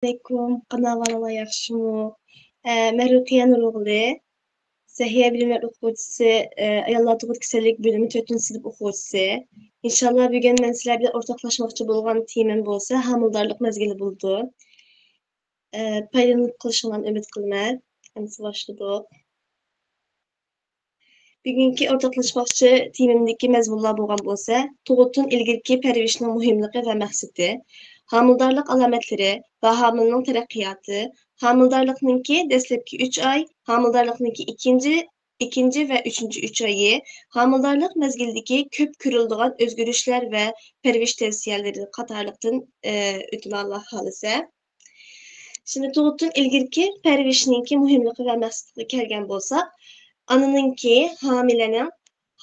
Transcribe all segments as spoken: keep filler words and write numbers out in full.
ئەسسالامۇئەلەيكۇم، قانداق ئەھۋالىڭلار، ياخشىمۇ؟ ئە، مەن رۇقىيە نۇرغۇلى، سەھىيە بىلىملەر ئوقۇغۇچىسى، ئە، ئاياللار تۇغۇت كېسەللىك بۆلۈمى تۆتىنچى سىنىپ ئوقۇغۇچىسى. ئىنشاللا بۈگۈن مەن سىلەر بىلەن ئورتاقلاشماقچى بولغان تېمام بولسا ھامىلىدارلىق مەزگىلى بولىدۇ. ئە، پايدىلىنىپ قېلىشىڭلارنى ئۈمىد قىلىمەن. ئەمدى باشلىدۇق. بۈگۈنكى ئورتاقلاشماقچى تېمىمدىكى مەزمۇنلار بولغان بولسا، تۇغۇتتىن ئىلگىرىكى پەرۋىشنىڭ مۇھىملىقى ۋە مەقسىتى، ھامىلىدارلىق ئالامەتلىرى ۋە ھامىلىنىڭ تەرەققىياتى، ھامىلىدارلىقنىڭكى دەسلەپكى ئۈچ ئاي، ھامىلىدارلىقنىڭكى ئىككىنچى، ئىككىنچى ۋە ئۈچىنچى ئۈچ ئايى، ھامىلىدارلىق مەزگىلىدىكى كۆپ كۆرۈلىدىغان ئۆزگىرىشلەر ۋە پەرۋىش تەۋسىيەلىرى قاتارلىقتىن، ئە، ئۆتىمەن، ئاللا خالىسا. شۇنداق تۇغۇتتىن ئىلگىرىكى پەرۋىشنىڭكى مۇھىملىقى ۋە مەقسىتىگە كەلگەن بولساق، ئانىنىڭكى، ھامىلىنىڭ،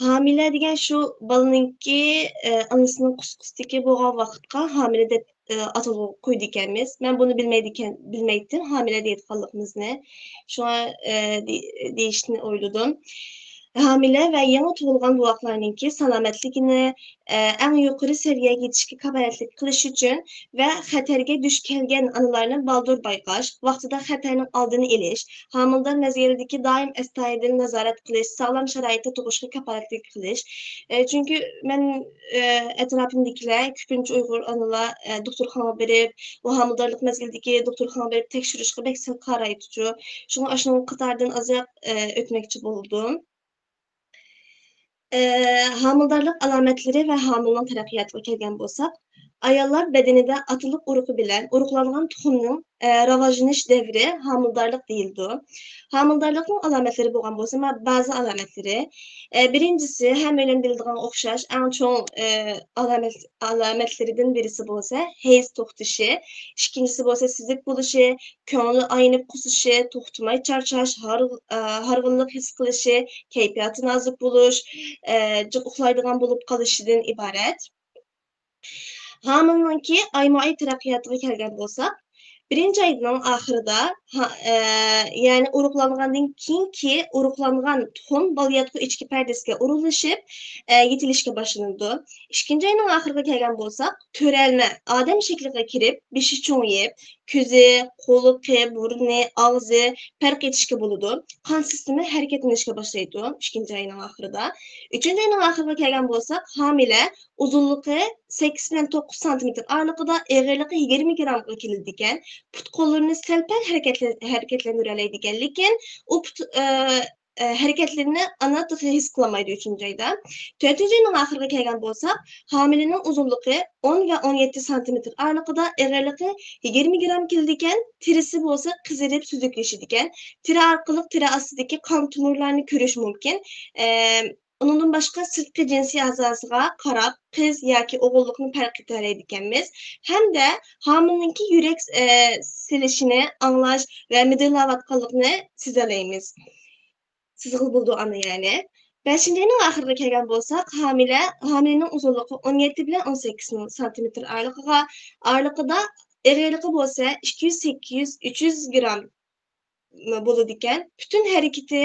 ھامىلە دېگەن شۇ بالىنىڭكى، ئە، ئانىسىنىڭ قۇسقىسىدىكى بولغان ۋاقىتقا ھامىلە دەپ، ئە، ئاتالغۇ قويىدىكەنمىز. مەن بۇنى بىلمەيدىكەن، بىلمەيتتىم ھامىلە دەيدىغانلىقىمىزنى. شۇڭا، ئە، دې-، دېيىشنى ئويلىدىم. ھامىلە ۋە يېڭى تۇغۇلغان بوۋاقلارنىڭكى سالامەتلىكىنى، ئە، ئەڭ يۇقىرى سەۋىيەگە يېتىشكە كاپالەتلىك قىلىش ئۈچۈن ۋە خەتەرگە دۇچ كەلگەن ئانىلارنى بالدۇر بايقاش، ۋاقتىدا خەتەرنىڭ ئالدىنى ئېلىش، ھامىلىدار مەزگىلىدىكى دائىم ئەستايىدىل نازارەت قىلىش، ساغلام شارائىتتا تۇغۇشقا كاپالەتلىك قىلىش. ئە، چۈنكى مەن، ئە، ئەتراپىمدىكىلەر كۆپىنچە ئۇيغۇر ئانىلار، ئە، دوختۇرخانىغا بېرىپ، بۇ ھامىلىدارلىق مەزگىلىدىكى دوختۇرخانىغا بېرىپ تەكشۈرۈشكە بەك سەل قارايدۇچۇ. شۇڭا ئاشۇنىڭ قاتارىدىن ئازراق، ئە، ئۆتمەكچى بولدۇم. ئە، ھامىلىدارلىق ئالامەتلىرى ۋە ھامىلىنىڭ تەرەققىياتىغا كەلگەن بولساق، ئاياللار بەدىنىدە ئاتىلىق ئۇرۇقى بىلەن ئۇرۇقلانغان تۇخۇمنىڭ، ئە، راۋاجلىنىش دەۋرى ھامىلىدارلىق دېيىلىدۇ. ھامىلىدارلىقنىڭ ئالامەتلىرى بولغان بولسا، مانا بەزى ئالامەتلىرى. ئە، بىرىنچىسى، ھەممەيلەن بىلىدىغان ئوخشاش، ئەڭ چوڭ، ئە، ئالامەت، ئالامەتلىرىدىن بىرىسى بولسا ھەيز توختىشى، ئىككىنچىسى بولسا سۈزۈك بولۇشى، كۆڭلى ئاينىپ قۇسۇشى، توختىماي چارچاش، ھار-، ئە، ھارغىنلىق ھېس قىلىشى، كەيپىياتى نازۇك بولۇش، ئە، جىق ئۇخلايدىغان بولۇپ قېلىشىدىن ئىبارەت. ھامىلىنىڭكى ئايمۇ ئاي تەرەققىياتىغا كەلگەن بولساق، بىرىنچى ئاينىڭ ئاخىرىدا، ھا-، ئە، يەنى ئۇرۇقلانغاندىن كېيىنكى ئۇرۇقلانغان تۇخۇم بالىياتقۇ ئىچكى پەردىسىگە ئورۇنلىشىپ، ئە، يېتىلىشكە باشلىنىدۇ. ئىككىنچى ئاينىڭ ئاخىرىغا كەلگەن بولساق، تۆرەلمە ئادەم شەكلىگە كىرىپ، بېشى چوڭىيىپ، كۆزى، قۇلىقى، بۇرنى، ئاغزى پەرق ئېتىشكە بولىدۇ. قان سىستېما ھەرىكەتلىنىشكە باشلايدۇ ئىككىنچى ئاينىڭ ئاخىرىدا. ئۈچىنچى ئاينىڭ ئاخىرىغا كەلگەن بولساق، ھامىلە ئۇزۇنلۇقى سەككىز بىلەن توققۇز سانتىمېتىر ئارىلىقىدا، ئېغىرلىقى يىگىرمە گىرامغا كېلىدىكەن. پۇت قوللىرىنى سەل-پەل ھەرىكەتلە-، ھەرىكەتلەندۈرەلەيدىكەن، لېكىن ئۇ پۇت، ئە، ئە، ھەرىكەتلىرىنى ئانا تېخى ھېس قىلالمايدۇ ئۈچىنچى ئايدا. تۆتىنچى ئاينىڭ ئاخىرىغا كەلگەن بولساق، ھامىلىنىڭ ئۇزۇنلۇقى ئون ۋە ئون يەتتە سانتىمېتىر ئارىلىقىدا، ئېغىرلىقى يىگىرمە گىرام كېلىدىكەن، تېرىسى بولسا قىزىرىپ سۈزۈكلىشىدىكەن. تېرە ئارقىلىق تېرە ئاستىدىكى قان تومۇرلارنى كۆرۈش مۇمكىن. ئە، ئۇنىڭدىن باشقا سىرتقى جىنسىي ئەزاسىغا قاراپ قىز ياكى ئوغۇللۇقنى پەرق ئېتەلەيدىكەنمىز. ھەمدە ھامىلىنىڭكى يۈرەك، ئە، سېلىشىنى ئاڭلاش ۋە مىدىرلاۋاتقانلىقىنى سېزەلەيمىز. سېزىغىلى بولىدۇ ئانا يەنى. بەشىنچى ئاينىڭ ئاخىرىغا كەلگەن بولساق، ھامىلە، ھامىلىنىڭ ئۇزۇنلۇقى ئون يەتتە بىلەن ئون سەككىز سانتىمېتىر ئارىلىقىغا، ئارىلىقىدا، ئېغىرلىقى بولسا ئىككى يۈز، سەككىز يۈز، ئۈچ يۈز گىرام بولىدىكەن. پۈتۈن ھەرىكىتى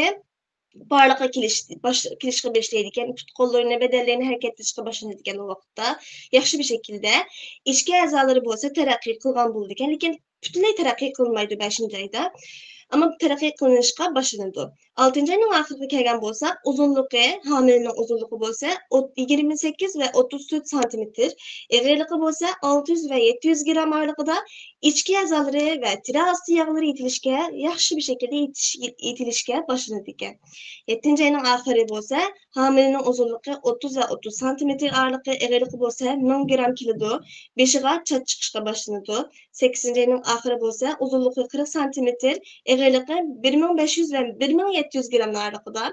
بارلىققا كېلىش، باش-، كېلىشكە باشلايدىكەن. پۇت قوللىرىنى، بەدەنلىرىنى ھەرىكەتلىشىشكە باشلىنىدىكەن ئۇ ۋاقىتتا. ياخشى بىر شەكىلدە. ئىچكى ئەزالىرى بولسا تەرەققىي قىلغان بولىدىكەن. لېكىن پۈتۈنلەي تەرەققىي قىلمايدۇ بەشىنچى ئايدا. ئەمما تەرەققىي قىلىنىشقا باشلىنىدۇ. ئالتىنچى ئاينىڭ ئاخىرىغا كەلگەن بولساق، ئۇزۇنلۇقى، ھامىلىنىڭ ئۇزۇنلۇقى بولسا ئوت-، يىگىرمە سەككىز ۋە ئوتتۇز تۆت سانتىمېتىر، ئېغىرلىقى بولسا ئالتە يۈز ۋە يەتتە يۈز گىرام ئارىلىقىدا، ئىچكى ئەزالىرى ۋە تېرە ئاستى ياغلىرى يېتىلىشكە، ياخشى بىر شەكىلدە يېتىش-، يېتىلىشكە باشلىنىدىكەن. يەتتىنچى ئاينىڭ ئاخىرى بولسا، ھامىلىنىڭ ئۇزۇنلۇقى ئوتتۇز ۋە ئوتتۇز سانتىمېتىر ئارىلىقى، ئېغىرلىقى بولسا مىڭ گىرام كېلىدۇ، بېشىغا چاچ چىقىشقا باشلىنىدۇ. سەككىزىنچى ئاينىڭ ئاخىرى بولسا، ئۇزۇنلۇقى قىرىق سانتىمېتىر، ئېغىرلىقى بىر مىڭ بەش يۈز ۋە بىر مىڭ يەتتە يۈز گىراملار ئارىلىقىدا.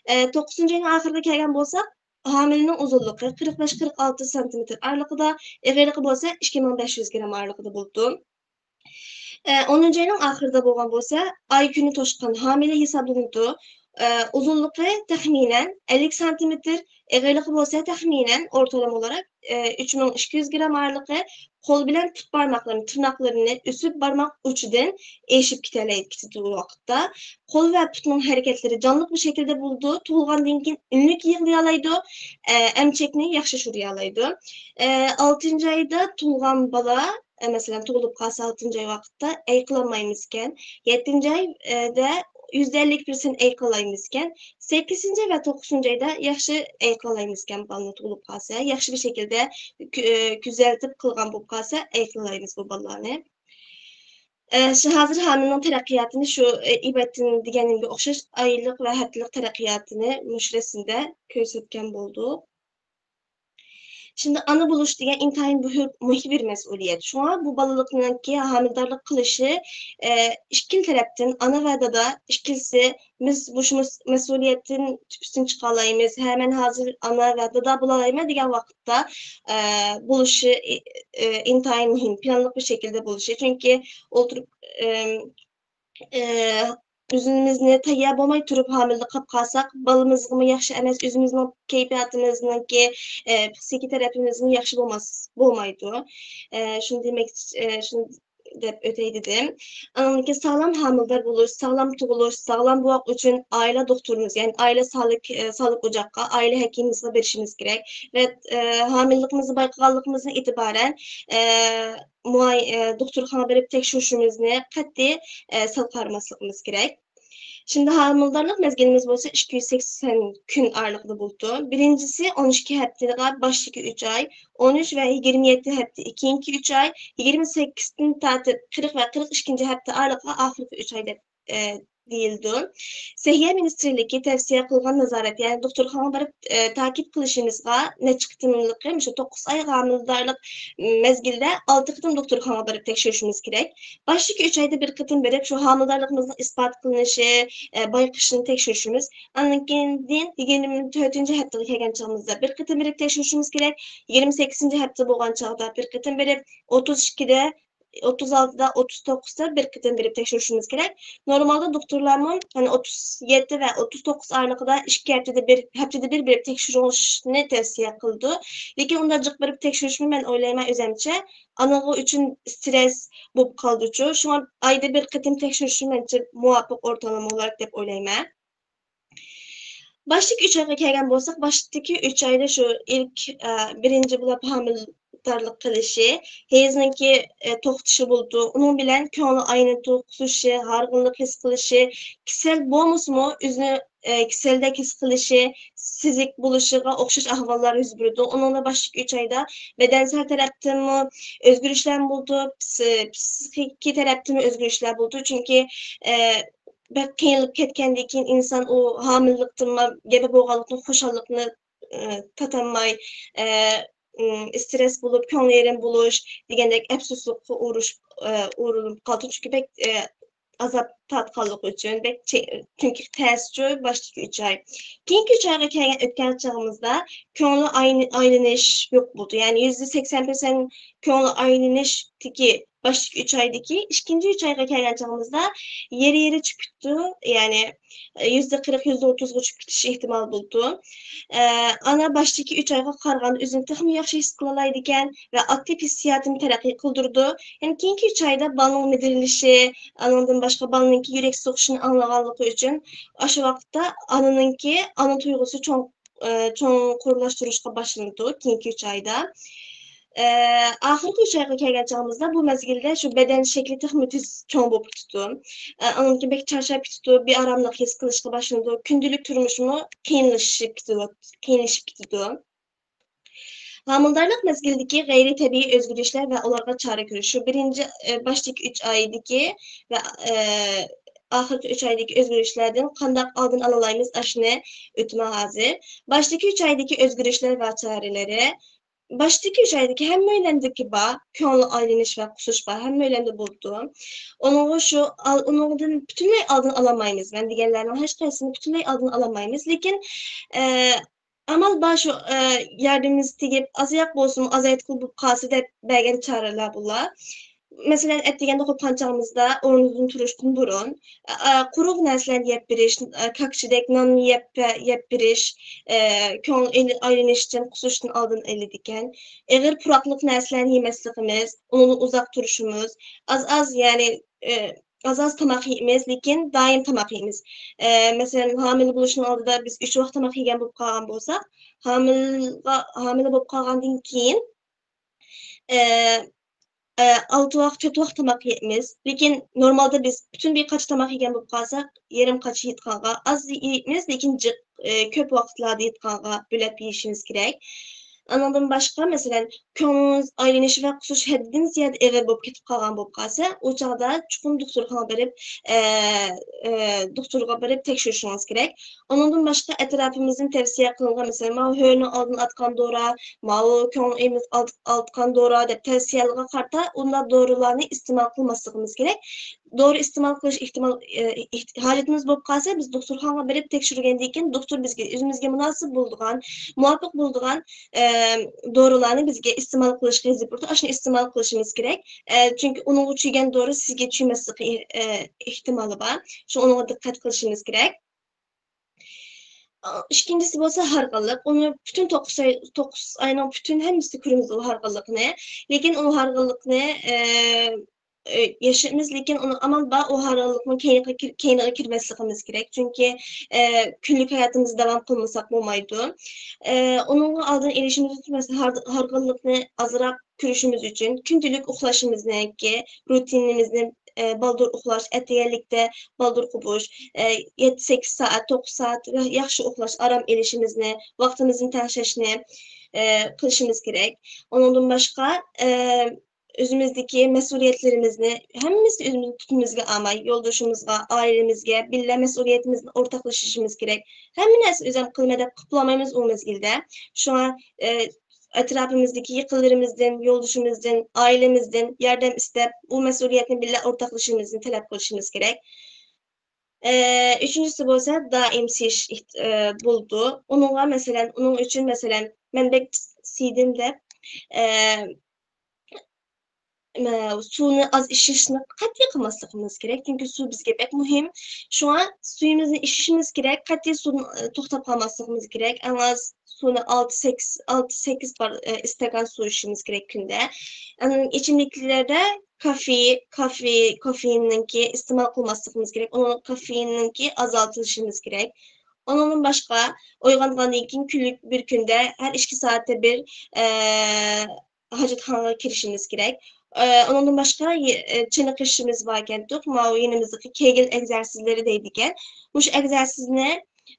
ئە، توققۇزىنچى ئاينىڭ ئاخىرىغا كەلگەن بولساق، ھامىلىنىڭ ئۇزۇنلۇقى قىرىق بەش، قىرىق ئالتە سانتىمېتىر ئارىلىقىدا، ئېغىرلىقى بولسا ئىككى مىڭ بەش يۈز گىرام ئارىلىقىدا بولىدۇ. ئە، ئونىنچى ئاينىڭ ئاخىرىدا بولغان بولسا، ئاي كۈنى توشقان ھامىلە ھېسابلىنىدۇ. ئە، ئۇزۇنلۇقى تەخمىنەن ئەللىك سانتىمېتىر، ئېغىرلىقى بولسا تەخمىنەن ئورتالىما ئولاراق، ئە، ئۈچ مىڭ ئىككى يۈز گىرام ئارىلىقى، قول بىلەن پۇت بارماقلىرىنى، تىرناقلىرىنى ئۈزۈپ بارماق ئۇچىدىن ئېشىپ كېتەلەيدىكەن بۇ ۋاقىتتا. قول ۋە پۇتنىڭ ھەرىكەتلىرى جانلىق بىر شەكىلدە بولىدۇ. تۇغۇلغاندىن كېيىن ئۈنلۈك يىغلىيالايدۇ، ئە، ئەمچەكنى ياخشى شورىيالايدۇ. ئە، ئالتىنچى ئايدا تۇغۇلغان بالا ئە، مەسىلەن، تۇغۇلۇپ قالسا ئالتىنچى ئاي ۋاقىتتا ئەي قىلالمايمىزكەن. يەتتىنچى ئاي، ئە، دە يۈزدە ئەللىك پىرسەنت ئەي قىلالايمىزكەن. سەككىزىنچى ۋە توققۇزىنچى ئايدا ياخشى ئەي قىلالايمىزكەن، بالىنى تۇغۇلۇپ قالسا، ياخشى بىر شەكىلدە كۆ-، ئە، كۆزەتىپ قىلغان بولۇپ قالسا، ئەي قىلالايمىز بۇ بالىلارنى. ئە، شۇ ھازىر ھامىلىنىڭ تەرەققىياتىنى شۇ، ئە، ئىبەتتىن دېگەنگە ئوخشاش ئايلىق ۋە ھەپتىلىك تەرەققىياتىنى مۇشۇ رەسىمدە كۆرسەتكەن بولدۇق. شۇنداق ئانا بولۇش دېگەن ئىنتايىن مۇھىم، مۇھىم بىر مەسئۇلىيەت. شۇڭا بۇ بالىلىقنىڭكى ھامىلىدارلىق قىلىشى، ئە، ئىككىلا تەرەپتىن، ئانا ۋە دادا ئىككىلىسى، بىز مۇشۇ مەس-، مەسئۇلىيەتتىن تۈپىسىنى چىقالايمىز. ھە، مەن ھازىر ئانا ۋە دادا بولالايمەن دېگەن ۋاقىتتا، ئە، بولۇشى، ئى-، ئى-، ئىنتايىن مۇھىم، پىلانلىق بىر شەكىلدە بولۇشى. چۈنكى ئولتۇرۇپ، ئىم، ئى، ئۆزىمىزنى تەييار بولماي تۇرۇپ ھامىلىدە قاپ قالساق، بالىمىزغىمۇ ياخشى ئەمەس، ئۆزىمىزنىڭ كەيپىياتىمىزنىڭكى، ئى، پسىخىكا تەرىپىمىزمۇ ياخشى بولماس، بولمايدۇ. ئى، شۇنى دېمەك، ئى، شۇنى دەپ ئۆتەي دېدىم. ئاندىن كېيىن ساغلام ھامىلىدار بولۇش، ساغلام تۇغۇلۇش، ساغلام بوۋاق ئۈچۈن ئائىلە دوختۇرىمىز، يەنى ئائىلە سالىك، ئە، سالىك ئوچاققا، ئائىلە ھەكىمىمىزگە بېرىشىمىز كېرەك ۋە، ئە، ھامىلىلىقىمىزنى بايقىغانلىقىمىزدىن ئېتىبارەن، ئە، مۇئاي-، ئە، دوختۇرخانىغا بېرىپ تەكشۈرۈشىمىزنى قەتئىي، ئە، سەل قارىماسلىقىمىز كېرەك. شۇنداق ھامىلىدارلىق مەزگىلىمىز بولسا ئىككى يۈز سەكسەن كۈن ئارىلىقىدا بولىدۇ. بىرىنچىسى ئون ئىككى ھەپتىگە باشتىكى ئۈچ ئاي، ئون ئۈچ ۋە يىگىرمە يەتتە ھەپتە كېيىنكى ئۈچ ئاي، يىگىرمە سەككىزدىن تارتىپ قىرىق ۋە قىرىق ئىككىنچى ھەپتە ئارىلىقىغا ئاخىرقى ئۈچ ئاي دەپ، ئە، دېيىلىدۇ. سەھىيە مىنىستىرلىكى تەۋسىيە قىلغان نازارەت، يەنى دوختۇرخانىغا بېرىپ، ئە، تاكىد قىلىشىمىزغا نەچچە قېتىملىقى، مۇشۇ توققۇز ئاي ھامىلىدارلىق مەزگىلىدە ئالتە قېتىم دوختۇرخانىغا بېرىپ تەكشۈرۈشىمىز كېرەك. باشتىكى ئۈچ ئايدا بىر قېتىم بېرىپ، شۇ ھامىلىدارلىقىمىزنىڭ ئىسپات قىلىنىشى، ئە، بايقىشىنى تەكشۈرۈشىمىز. ئاندىن كېيىن يىگىرمە تۆتىنچى ھەپتىگە كەلگەن چېغىمىزدا بىر قېتىم بېرىپ تەكشۈرۈشىمىز كېرەك. يىگىرمە سەككىزىنچى ھەپتە بولغان چاغدا بىر قېتىم بېرىپ، ئوتتۇز ئىككىدە، ئوتتۇز ئالتىدا، ئوتتۇز توققۇزدا بىر قېتىم بېرىپ تەكشۈرۈشىمىز كېرەك. نورمالدا دوختۇرلارمۇ، يەنى ئوتتۇز يەتتە ۋە ئوتتۇز توققۇز ئارىلىقىدا ئىككى ھەپتىدە بىر، ھەپتىدە بىر بېرىپ تەكشۈرۈشنى تەۋسىيە قىلىدۇ. لېكىن ئۇنداق جىق بېرىپ تەكشۈرۈشمۇ مەن ئويلايمەن ئۆزەمچە، ئانىغۇ ئۈچۈن سترېس بولۇپ قالىدۇچۇ. شۇڭا ئايدا بىر قېتىم تەكشۈرۈشنى مەنچە مۇۋاپىق ئورتالىما بولار دەپ ئويلايمەن. باشتىكى ئۈچ ئايغا كەلگەن بولساق، باشتىكى ئۈچ ئايدا شۇ ئىلك، ئە، بىرىنچى بولۇپ ھامىلىدارلىق قىلىشى، ھەيزنىڭكى، ئە، توختىشى بولىدۇ. ئۇنىڭ بىلەن كۆڭلى ئاينىتۇپ، قۇسۇشى، ھارغىنلىق ھېس قىلىشى، كېسەل بولمىسىمۇ، ئۆزىنى، ئە، كېسەلدەك ھېس قىلىشى، سېزىك بولۇشىغا ئوخشاش ئەھۋاللار يۈز بېرىدۇ. ئۇنىڭدا باشتىكى ئۈچ ئايدا بەدەنسەل تەرەپتىنمۇ ئۆزگىرىشلەر بولىدۇ، پس-، پسىخىكى تەرەپتىنمۇ ئۆزگىرىشلەر بولىدۇ. چۈنكى، ئە، بەك قىينىلىپ كەتكەندىن كېيىن ئىنسان ئۇ ھامىلىلىقتىنمۇ، گېپى بولغانلىقتىن خۇشاللىقنى، ئى، تاتالماي، ئە، ئىم، ئىسترېس بولۇپ، كۆڭلى يېرىم بولۇش دېگەندەك ئەپسۇسلۇققا ئۇرۇش-، ئە، ئۇرۇلۇپ قالىدۇ. چۈنكى بەك، ئە، ئازاب تارتقانلىقى ئۈچۈن، بەك چى-، چۈنكى تەسچۇ باشتىكى ئۈچ ئاي. كېيىنكى ئۈچ ئايغا كەلگەن، ئۆتكەن چېغىمىزدا كۆڭلى ئاينى-، ئايلىنىش يوق بولىدۇ. يەنى يۈزدە سەكسەن پىرسەنت كۆڭلى ئايلىنىشتىكى باشتىكى ئۈچ ئايدىكى، ئىككىنچى ئۈچ ئايغا كەلگەن چېغىمىزدا يېرى-يېرى چۈشۈپ كېتىدۇ. يەنى، ئە، يۈزدە قىرىق، يۈزدە ئوتتۇزغا چۈشۈپ كېتىش ئېھتىمالى بولىدۇ. ئە، ئانا باشتىكى ئۈچ ئايغا قارىغاندا ئۆزىنى تېخىمۇ ياخشى ھېس قىلالايدىكەن ۋە ئاكتىپ ھېسسىياتىنى تەرەققىي قىلدۇرىدۇ. يەنى كېيىنكى ئۈچ ئايدا بالىنىڭ مىدىرلىشى، ئانىڭدىن باشقا بالىنىڭكى يۈرەك سوقۇشىنى ئاڭلىغانلىقى ئۈچۈن، ئاشۇ ۋاقىتتا ئانىنىڭكى ئانا تۇيغۇسى چوڭ، ئە، چوڭقۇرلاشتۇرۇشقا باشلىنىدۇ كېيىنكى ئۈچ ئايدا. ئە، ئاخىرقى ئۈچ ئايغا كەلگەن چېغىمىزدا بۇ مەزگىلدە شۇ بەدەن شەكلى تېخىمۇ تېز چوڭ بولۇپ كېتىدۇ. ئە، ئاندىن كېيىن بەك چارچاپ كېتىدۇ، بىئاراملىق ھېس قىلىشقا باشلىنىدۇ، كۈندىلىك تۇرمۇشىمۇ قىيىنلىشىپ كېتىدۇ، قىيىنلىشىپ كېتىدۇ. ھامىلىدارلىق مەزگىلىدىكى غەيرىي تەبىئىي ئۆزگىرىشلەر ۋە ئۇلارغا چارە كۆرۈش. شۇ بىرىنچى، ئە، باشتىكى ئۈچ ئايدىكى ۋە، ئە، ئاخىرقى ئۈچ ئايدىكى ئۆزگىرىشلەردىن قانداق ئالدىنى ئالالايمىز، ئاشۇنى ئۆتىمەن ھازىر. باشتىكى ئۈچ ئايدىكى ئۆزگىرىشلەر ۋە چارىلىرى. باشتىكى ئۈچ ئايدىكى ھەممەيلەندىكى بار، كۆڭلى ئايلىنىش ۋە قۇسۇش بار، ھەممەيلەندە بولىدۇ. ئۇنىڭغا شۇ ئال-، ئۇنىڭدىن پۈتۈنلەي ئالدىنى ئالالمايمىز. مەن دېگەنلەرنىڭ ھېچقايسىسىنى پۈتۈنلەي ئالدىنى ئالالمايمىز. لېكىن، ئە، ئامال بار شۇ، ئە، ياردىمىمىز تېگىپ، ئازراق بولسىمۇ ئازايتقىلى بولۇپ قالسا دەپ بەرگەن چارىلەر بۇلار. مەسىلەن، ئەتىگەندە قوپقان چاغىمىزدا ئورنىدىن تۇرۇشتىن بۇرۇن، ئە، قۇرۇق نەرسىلەرنى يەپ بېرىش، ئە، كاكچىدەك ناننى يەپ، يەپ بېرىش، ئە، كۆڭۈل ئېلى-، ئايلىنىشتىن، قۇسۇشتىن ئالدىنى ئېلىدىكەن. ئېغىر پۇراقلىق نەرسىلەرنى يېمەسلىكىمىز، ئۇنىڭدىن ئۇزاق تۇرۇشىمىز، ئاز-ئاز، يەنى، ئە، ئاز-ئاز تاماق يەيمىز، لېكىن دائىم تاماق يەيمىز. ئە، مەسىلەن، ھامىلە بولۇشنىڭ ئالدىدا بىز ئۈچ ۋاق تاماق يېگەن بولۇپ قالغان بولساق، ھامىلىغا، ھامىلە بولۇپ قالغاندىن كېيىن، ئە، ئە، ئالتە ۋاق، تۆت ۋاق تاماق يەيمىز. لېكىن نورمالدا بىز پۈتۈن بىر قاچا تاماق يېگەن بولۇپ قالساق، يېرىم قاچا يەيدىغانغا ئاز يەيمىز، لېكىن جىق، ئە، كۆپ ۋاقىتلاردا يەيدىغانغا بۆلۈپ يېيىشىمىز كېرەك. ئانىڭدىن باشقا، مەسىلەن، كۆڭلىڭىز ئايلىنىش ۋە قۇسۇش ھەددىدىن زىيادە ئېغىر بولۇپ كېتىپ قالغان بولۇپ قالسا، ئۇ چاغدا چوقۇم دوختۇرخانىغا بېرىپ، ئە، ئە، دوختۇرغا بېرىپ تەكشۈرۈشىڭىز كېرەك. ئۇنىڭدىن باشقا ئەتراپىمىزدىن تەۋسىيە قىلىنغان، مەسىلەن، ماۋۇ ھۆرنىڭ ئالدىنى ئاتقان دورا، ماۋۇ كۆڭۈل ئېمىز ئالت-، ئاتقان دورا دەپ تەۋسىيەلەرگە قارىتا ئۇنداق دورىلارنى ئىستېمال قىلماسلىقىمىز كېرەك. دورا ئىستېمال قىلىش ئېھتىمال، ئە، ئېھت-، ھاجىتىمىز بولۇپ قالسا، بىز دوختۇرخانىغا بېرىپ تەكشۈرگەندىن كېيىن، دوختۇر بىزگە ئۆزىمىزگە مۇناسىپ بولىدىغان، مۇۋاپىق بولىدىغان، ئە، دورىلارنى بىزگە ئىستېمال قىلىشقا يېزىپ بېرىدۇ. ئاشۇنى ئىستېمال قىلىشىمىز كېرەك. ئە، چۈنكى ئۇنىڭغا چۈشكەن دورا سىزگە چۈشمەسلىكى، ئە، ئېھتىمالى بار. شۇڭا ئۇنىڭغا دىققەت قىلىشىمىز كېرەك. ئىككىنچىسى بولسا ھارغىنلىق. ئۇنى پۈتۈن توققۇز ئاي، توققۇز ئاينىڭ پۈتۈن ھەممىسىدە كۆرىمىز ئۇ ھارغىنلىقنى. لېكىن ئۇ ھارغىنلىقنى، ئە، ئە، ياشايمىز، لېكىن ئۇنى ئامال بار ئۇ ھارغىنلىقنىڭ كەينىگە كىر-، كەينىگە كىرمەسلىكىمىز كېرەك. چۈنكى، ئە، كۈنلۈك ھاياتىمىزدا داۋام قىلمىساق بولمايدۇ. ئە، ئۇنىڭغا ئالدىنى ئېلىشىمىز ئۈچۈن، مەسىلەن، ھار-، ھارغىنلىقنى ئازراق كۆرۈشىمىز ئۈچۈن كۈندىلىك ئۇخلاشىمىزنىڭكى روتىنىمىزنى، ئە، بالدۇر ئۇخلاش، ئەتىگەنلىكتە بالدۇر قوپۇش، ئە، يەتتە سەككىز سائەت، توققۇز سائەت ياخشى ئۇخلاش، ئارام ئېلىشىمىزنى، ۋاقتىمىزنى تەڭشەشنى، ئە، قىلىشىمىز كېرەك. ئۇنىڭدىن باشقا، ئە، ئۆزىمىزدىكى مەسئۇلىيەتلىرىمىزنى ھەممىسىنى ئۆزىمىزنىڭ پۇتىمىزغا ئالماي، يولدىشىمىزغا، ئائىلىمىزگە بىللە مەسئۇلىيىتىمىزنى ئورتاقلىشىشىمىز كېرەك. ھەممە نەرسىنى ئۆزۈم قىلىمەن دەپ قىلىپ بولالمايمىز ئۇ مەزگىلدە. شۇڭا، ئە، ئەتراپىمىزدىكى يېقىنلىرىمىزدىن، يولدىشىمىزدىن، ئائىلىمىزدىن ياردەم ئىستەپ، ئۇ مەسئۇلىيەتنى بىللە ئورتاقلىشىشىمىزنى تەلەپ قىلىشىمىز كېرەك. ئە، ئۈچىنچىسى بولسا دائىم سىيىش ئېھت-، ئە، بولىدۇ. ئۇنىڭغا مەسىلەن، ئۇنىڭ ئۈچۈن مەسىلەن، مەن بەك سىيدىم دەپ، ئە، مە-، سۇنى ئاز ئىچىشنى قەتئىي قىلماسلىقىمىز كېرەك، چۈنكى سۇ بىزگە بەك مۇھىم. شۇڭا سۈيىمىزنى ئىچىشىمىز كېرەك، قەتئىي سۇدىن، ئە، توختاپ قالماسلىقىمىز كېرەك. ئەڭ ئاز سۇنى ئالتە، سەككىز، ئالتە، سەككىز بار، ئە، ئىستاكان سۇ ئىچىشىمىز كېرەك كۈندە. ئەنە ئىچىملىكلەردە كافې، كافې، كافېئىننىڭكى ئىستېمال قىلماسلىقىمىز كېرەك. ئۇنىڭ كافېئىننىڭكى ئازالتىلىشىمىز كېرەك. ئۇنىڭدىن باشقا، ئويغانغاندىن كېيىن كۈنلۈك بىر كۈندە ھەر ئىككى سائەتتە بىر، ئە، ھاجەتخانىغا كىرىشىمىز كېرەك. ئە، ئۇنىڭدىن باشقا، يە-، ئە، چېنىقىشىمىز باركەنتۇق، ماۋۇ يېنىمىزدىكى كېگېل ئەگزەرسىزلىرى دەيدىكەن. مۇشۇ ئەگزەرسىزنى،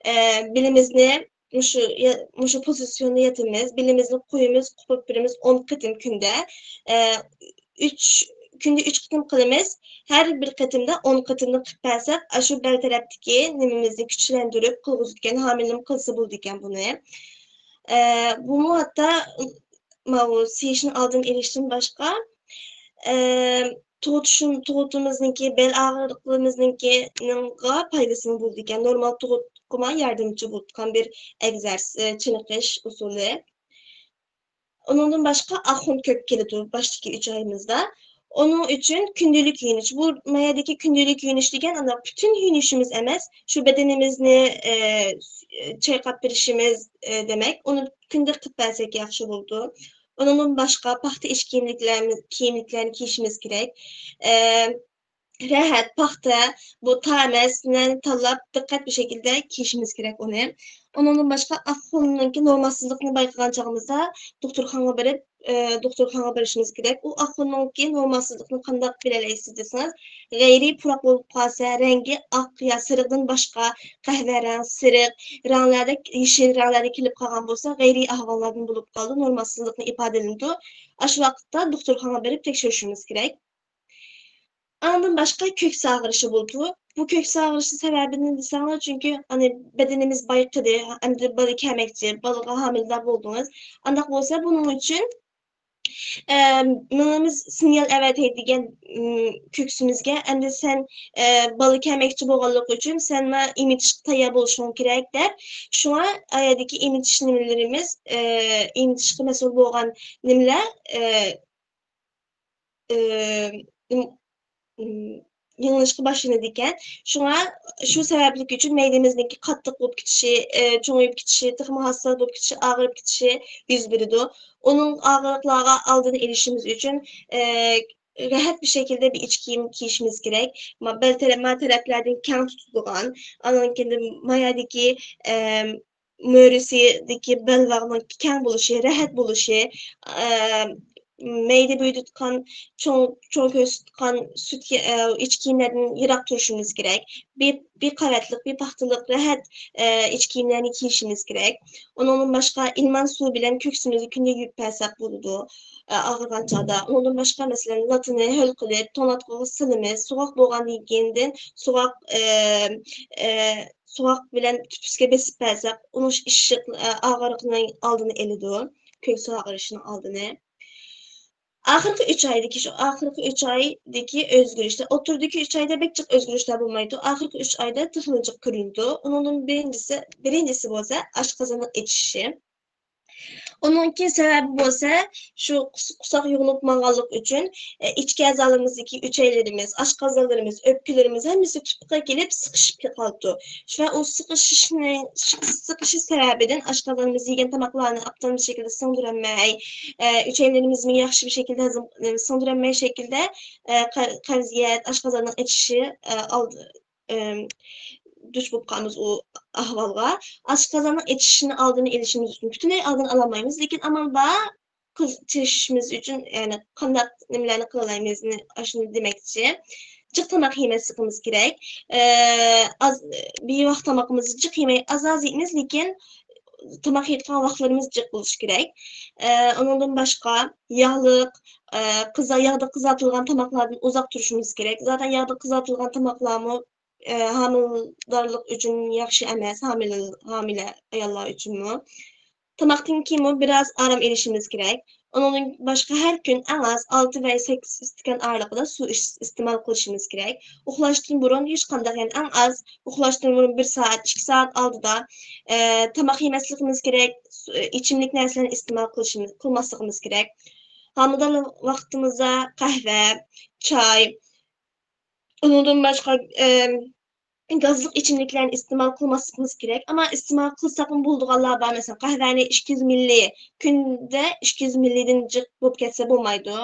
ئە، بېلىمىزنى مۇشۇ يە-، مۇشۇ پوزىتسىيوندا ياتىمىز، بېلىمىزنى قويىمىز، قوپۇپ بېرىمىز ئون قېتىم كۈندە. ئە، ئۈچ، كۈندە ئۈچ قېتىم قىلىمىز. ھەر بىر قېتىمدا ئون قېتىمنى قىلىپ بەرسەك، ئاشۇ بەل تەرەپتىكى نېمىمىزنى كۈچلەندۈرۈپ، قىلغۇزىدىكەن، ھامىلىمۇ قىلسا بولىدىكەن بۇنى. ئە، بۇمۇ ھەتتا ماۋۇ سىيىشنىڭ ئالدىنى ئېلىشتىن باشقا، ئە، تۇغۇتۇشۇم-، تۇغۇتىمىزنىڭكى، بەل ئاغرىقلىرىمىزنىڭكى، نىڭغا پايدىسىمۇ بولىدىكەن. نورمال تۇغۇتقىمۇ ياردەمچى بولىدىغان بىر ئەگزەرسىز، چېنىقىش ئۇسۇلى. ئۇنىڭدىن باشقا ئاقخۇن كۆپ كېلىدۇ باشتىكى ئۈچ ئايىمىزدا. ئۇنىڭ ئۈچۈن كۈندىلىك يۇيۇنۇش. بۇ، ما يەردىكى كۈندىلىك يۇيۇنۇش دېگەن، ئانداق پۈتۈن يۇيۇنۇشىمىز ئەمەس، شۇ بەدىنىمىزنى، ئە، چايقاپ بېرىشىمىز، ئە، دېمەك، ئۇنى كۈندە قىلىپ بەرسەك ياخشى بولىدۇ. ئۇنىڭدىن باشقا پاختا ئىچ كىيىملىكلەرنى، كىيىملىكلەرنى كىيىشىمىز كېرەك. ئە، رەھەت، پاختا، بۇ تار ئەمەسنى تاللاپ، دىققەت بىر شەكىلدە كىيىشىمىز كېرەك ئۇنى. ئۇنىڭدىن باشقا ئاقخۇننىڭكى نورمالسىزلىقنى بايقىغان چاغىمىزدا دوختۇرخانىغا بېرىپ، ئە، دوختۇرخانىغا بېرىشىمىز كېرەك. ئۇ ئاقخۇننىڭكى نورمالسىزلىقنى قانداق بىلەلەيسىز دېسىڭىز، غەيرىي پۇراق بولۇپ قالسا، رەڭگى ئاق يا سېرىقتىن باشقا قەھۋە رەڭ، سېرىق رەڭلەردە، يېشىل رەڭلەردە كېلىپ قالغان بولسا، غەيرىي ئەھۋاللاردىن بولۇپ قالىدۇ، نورمالسىزلىقنى ئىپادىلىنىدۇ. ئاشۇ ۋاقىتتا دوختۇرخانىغا بېرىپ تەكشۈرۈشىمىز كېرەك. ئاندىن باشقا كۆكسى ئاغرىشى بولىدۇ. بۇ كۆكسى ئاغرىشى سەۋەبىنى دېسەڭلار، چۈنكى ئانا بەدىنىمىز بايقىدى، ئەمدى بالا كەلمەكچى، بالىغا ھامىلىدار بولدىڭىز. ئانداق بولسا، بۇنىڭ ئۈچۈن، ئە، مېڭىمىز سىگنال ئەۋەتەي دېگەن، ئىم، كۆكسىمىزگە، ئەمدى سەن، ئە، بالا كەلمەكچى بولغانلىقى ئۈچۈن سەن مانا ئېمىتىشقا تەييار بولۇشۇڭ كېرەك دەپ، شۇڭا ئايەردىكى ئېمىتىش نېمىلىرىمىز، ئە، ئېمىتىشقا مەسئۇل بولغان نېمىلەر، ئە، ئىم، ئىم، يېڭىلىشقا باشلىنىدىكەن. شۇڭا شۇ سەۋەبلىك ئۈچۈن مەيدىمىزنىڭكى قاتتىق بولۇپ كېتىشى، ئى، چوڭىيىپ كېتىشى، تېخىمۇ ھاسساس بولۇپ كېتىشى، ئاغرىپ كېتىشى يۈز بېرىدۇ. ئۇنىڭ ئاغرىقلارغا ئالدىنى ئېلىشىمىز ئۈچۈن، ئى، راھەت بىر شەكىلدە بىر ئىچ كىيىم كىيىشىمىز كېرەك. ما-، بەل تەرەپ، ما تەرەپلەردىن كەڭ تۇتىدىغان، ئاندىن كېيىن مايادىكى، ئەم، مۈرىسىدىكى بەلباغنىڭ كەڭ بولۇشى، راھەت بولۇشى، ئە، مەيدە بۇيرۇتقان، چوڭ، چوڭ كۆرسىتىدىغان سۈت، ئە، ئىچ كىيىملەردىن يىراق تۇرۇشىمىز كېرەك. بىر، بىر قەۋەتلىك، بىر پاختىلىق، راھەت، ئە، ئىچ كىيىملەرنى كىيىشىمىز كېرەك. ئۇنىڭدىن باشقا ئىلمان سۇ بىلەن كۆكسىمىزنى كۈندە يۇيۇپ بەرسەك بولىدۇ، ئە، ئاغرىغان چاغدا. ئۇنىڭدىن باشقا، مەسىلەن، لاتىنى ھۆل قىلىپ، توڭلاتقۇغا سېلىمىز. سوغۇق بولغاندىن كېيىندىن سوغۇق، ئە، ئە، سوغۇق بىلەن تۈپۈسكە بېسىپ بەرسەك، ئۇنىڭ ئىششىق، ئە، ئاغرىقنىڭ ئالدىنى ئېلىدۇ، كۆكسى ئاغرىشىنىڭ ئالدىنى. ئاخىرقى ئۈچ ئايدىكى، شۇ ئاخىرقى ئۈچ ئايدىكى ئۆزگىرىشلەر، ئوتتۇرىدىكى ئۈچ ئايدا بەك جىق ئۆزگىرىشلەر بولمايدۇ. ئاخىرقى ئۈچ ئايدا تېخىمۇ جىق كۆرۈنىدۇ. ئۇنىڭدىن بىرىنچىسى، بىرىنچىسى بولسا ئاشقازاننىڭ ئېچىشى. ئۇنىڭكى سەۋەبى بولسا شۇ قۇس-، قورساق يۇغۇنۇپ ماڭغانلىق ئۈچۈن، ئە، ئىچكى ئەزالىرىمىزدىكى ئۈچەيلىرىمىز، ئاشقازانلىرىمىز، ئۆپكىلىرىمىز ھەممىسى تۇپقا كېلىپ سىقىشىپ قالىدۇ. شۇ، ئۇ سىقىشىشنى، سىقىشىش سەۋەبىدىن ئاشقازانىمىز يېگەن تاماقلارنى ئاپتونوم شەكىلدە سىڭدۈرەلمەي، ئە، ئۈچەيلىرىمىزمۇ ياخشى بىر شەكىلدە ھەزىم، سىڭدۈرەلمەي شەكىلدە، ئە، قە-، قەۋزىيەت، ئاشقازاننىڭ ئېچىشى، ئە، ئالدى، ئىم، دۇچ بولۇپ قالىمىز ئۇ ئەھۋالغا. ئاشقازاننىڭ ئېچىشىنى ئالدىنى ئېلىشىمىز ئۈچۈن پۈتۈنلەي ئالدىنى ئالالمايمىز، لېكىن ئامال بار، قىز-، تىرىشىشىمىز ئۈچۈن، يەنى قانداق نېمىلەرنى قىلالايمىز، ئاشۇنى دېمەكچى. جىق تاماق يېمەسلىكىمىز كېرەك. ئە، ئاز، بىۋاق تامىقىمىزنى جىق يېمەي، ئاز-ئاز يەيمىز، لېكىن تاماق يەيدىغان ۋاقىتلىرىمىز جىق بولۇشى كېرەك. ئە، ئۇنىڭدىن باشقا ياغلىق، ئە، قىزا-، ياغدا قىزارتىلغان تاماقلاردىن ئۇزاق تۇرۇشىمىز كېرەك. زاتەن ياغدا قىزارتىلغان تاماقلارمۇ، ئە، ھامىلىدارلىق ئۈچۈن ياخشى ئەمەس، ھامىلە، ھامىلە ئاياللار ئۈچۈنمۇ. تاماقتىن كېيىنمۇ بىر ئاز ئارام ئېلىشىمىز كېرەك. ئۇنىڭدىن باشقا ھەر كۈن ئەڭ ئاز ئالتە ۋە سەككىز ئىستاكان ئارىلىقىدا سۇ ئىچ-، ئىستېمال قىلىشىمىز كېرەك. ئۇخلاشتىن بۇرۇن ھېچقانداق، يەنى ئەڭ ئاز ئۇخلاشتىن بۇرۇن بىر سائەت، ئىككى سائەت ئالدىدا، ئە، تاماق يېمەسلىكىمىز كېرەك، سۇ، ئىچىملىك نەرسىلەرنى ئىستېمال قىلىشىمىز، قىلماسلىقىمىز كېرەك. ھامىلىدار ۋاقتىمىزدا قەھۋە، چاي، ئۇنىڭدىن باشقا، ئەم، گازلىق ئىچىملىكلەرنى ئىستېمال قىلماسلىقىمىز كېرەك. ئەمما ئىستېمال قىلساقمۇ بولىدىغانلار بار. مەسىلەن، قەھۋەنى ئىككى يۈز مىللى، كۈندە ئىككى يۈز مىللىدىن جىق بولۇپ كەتسە بولمايدۇ.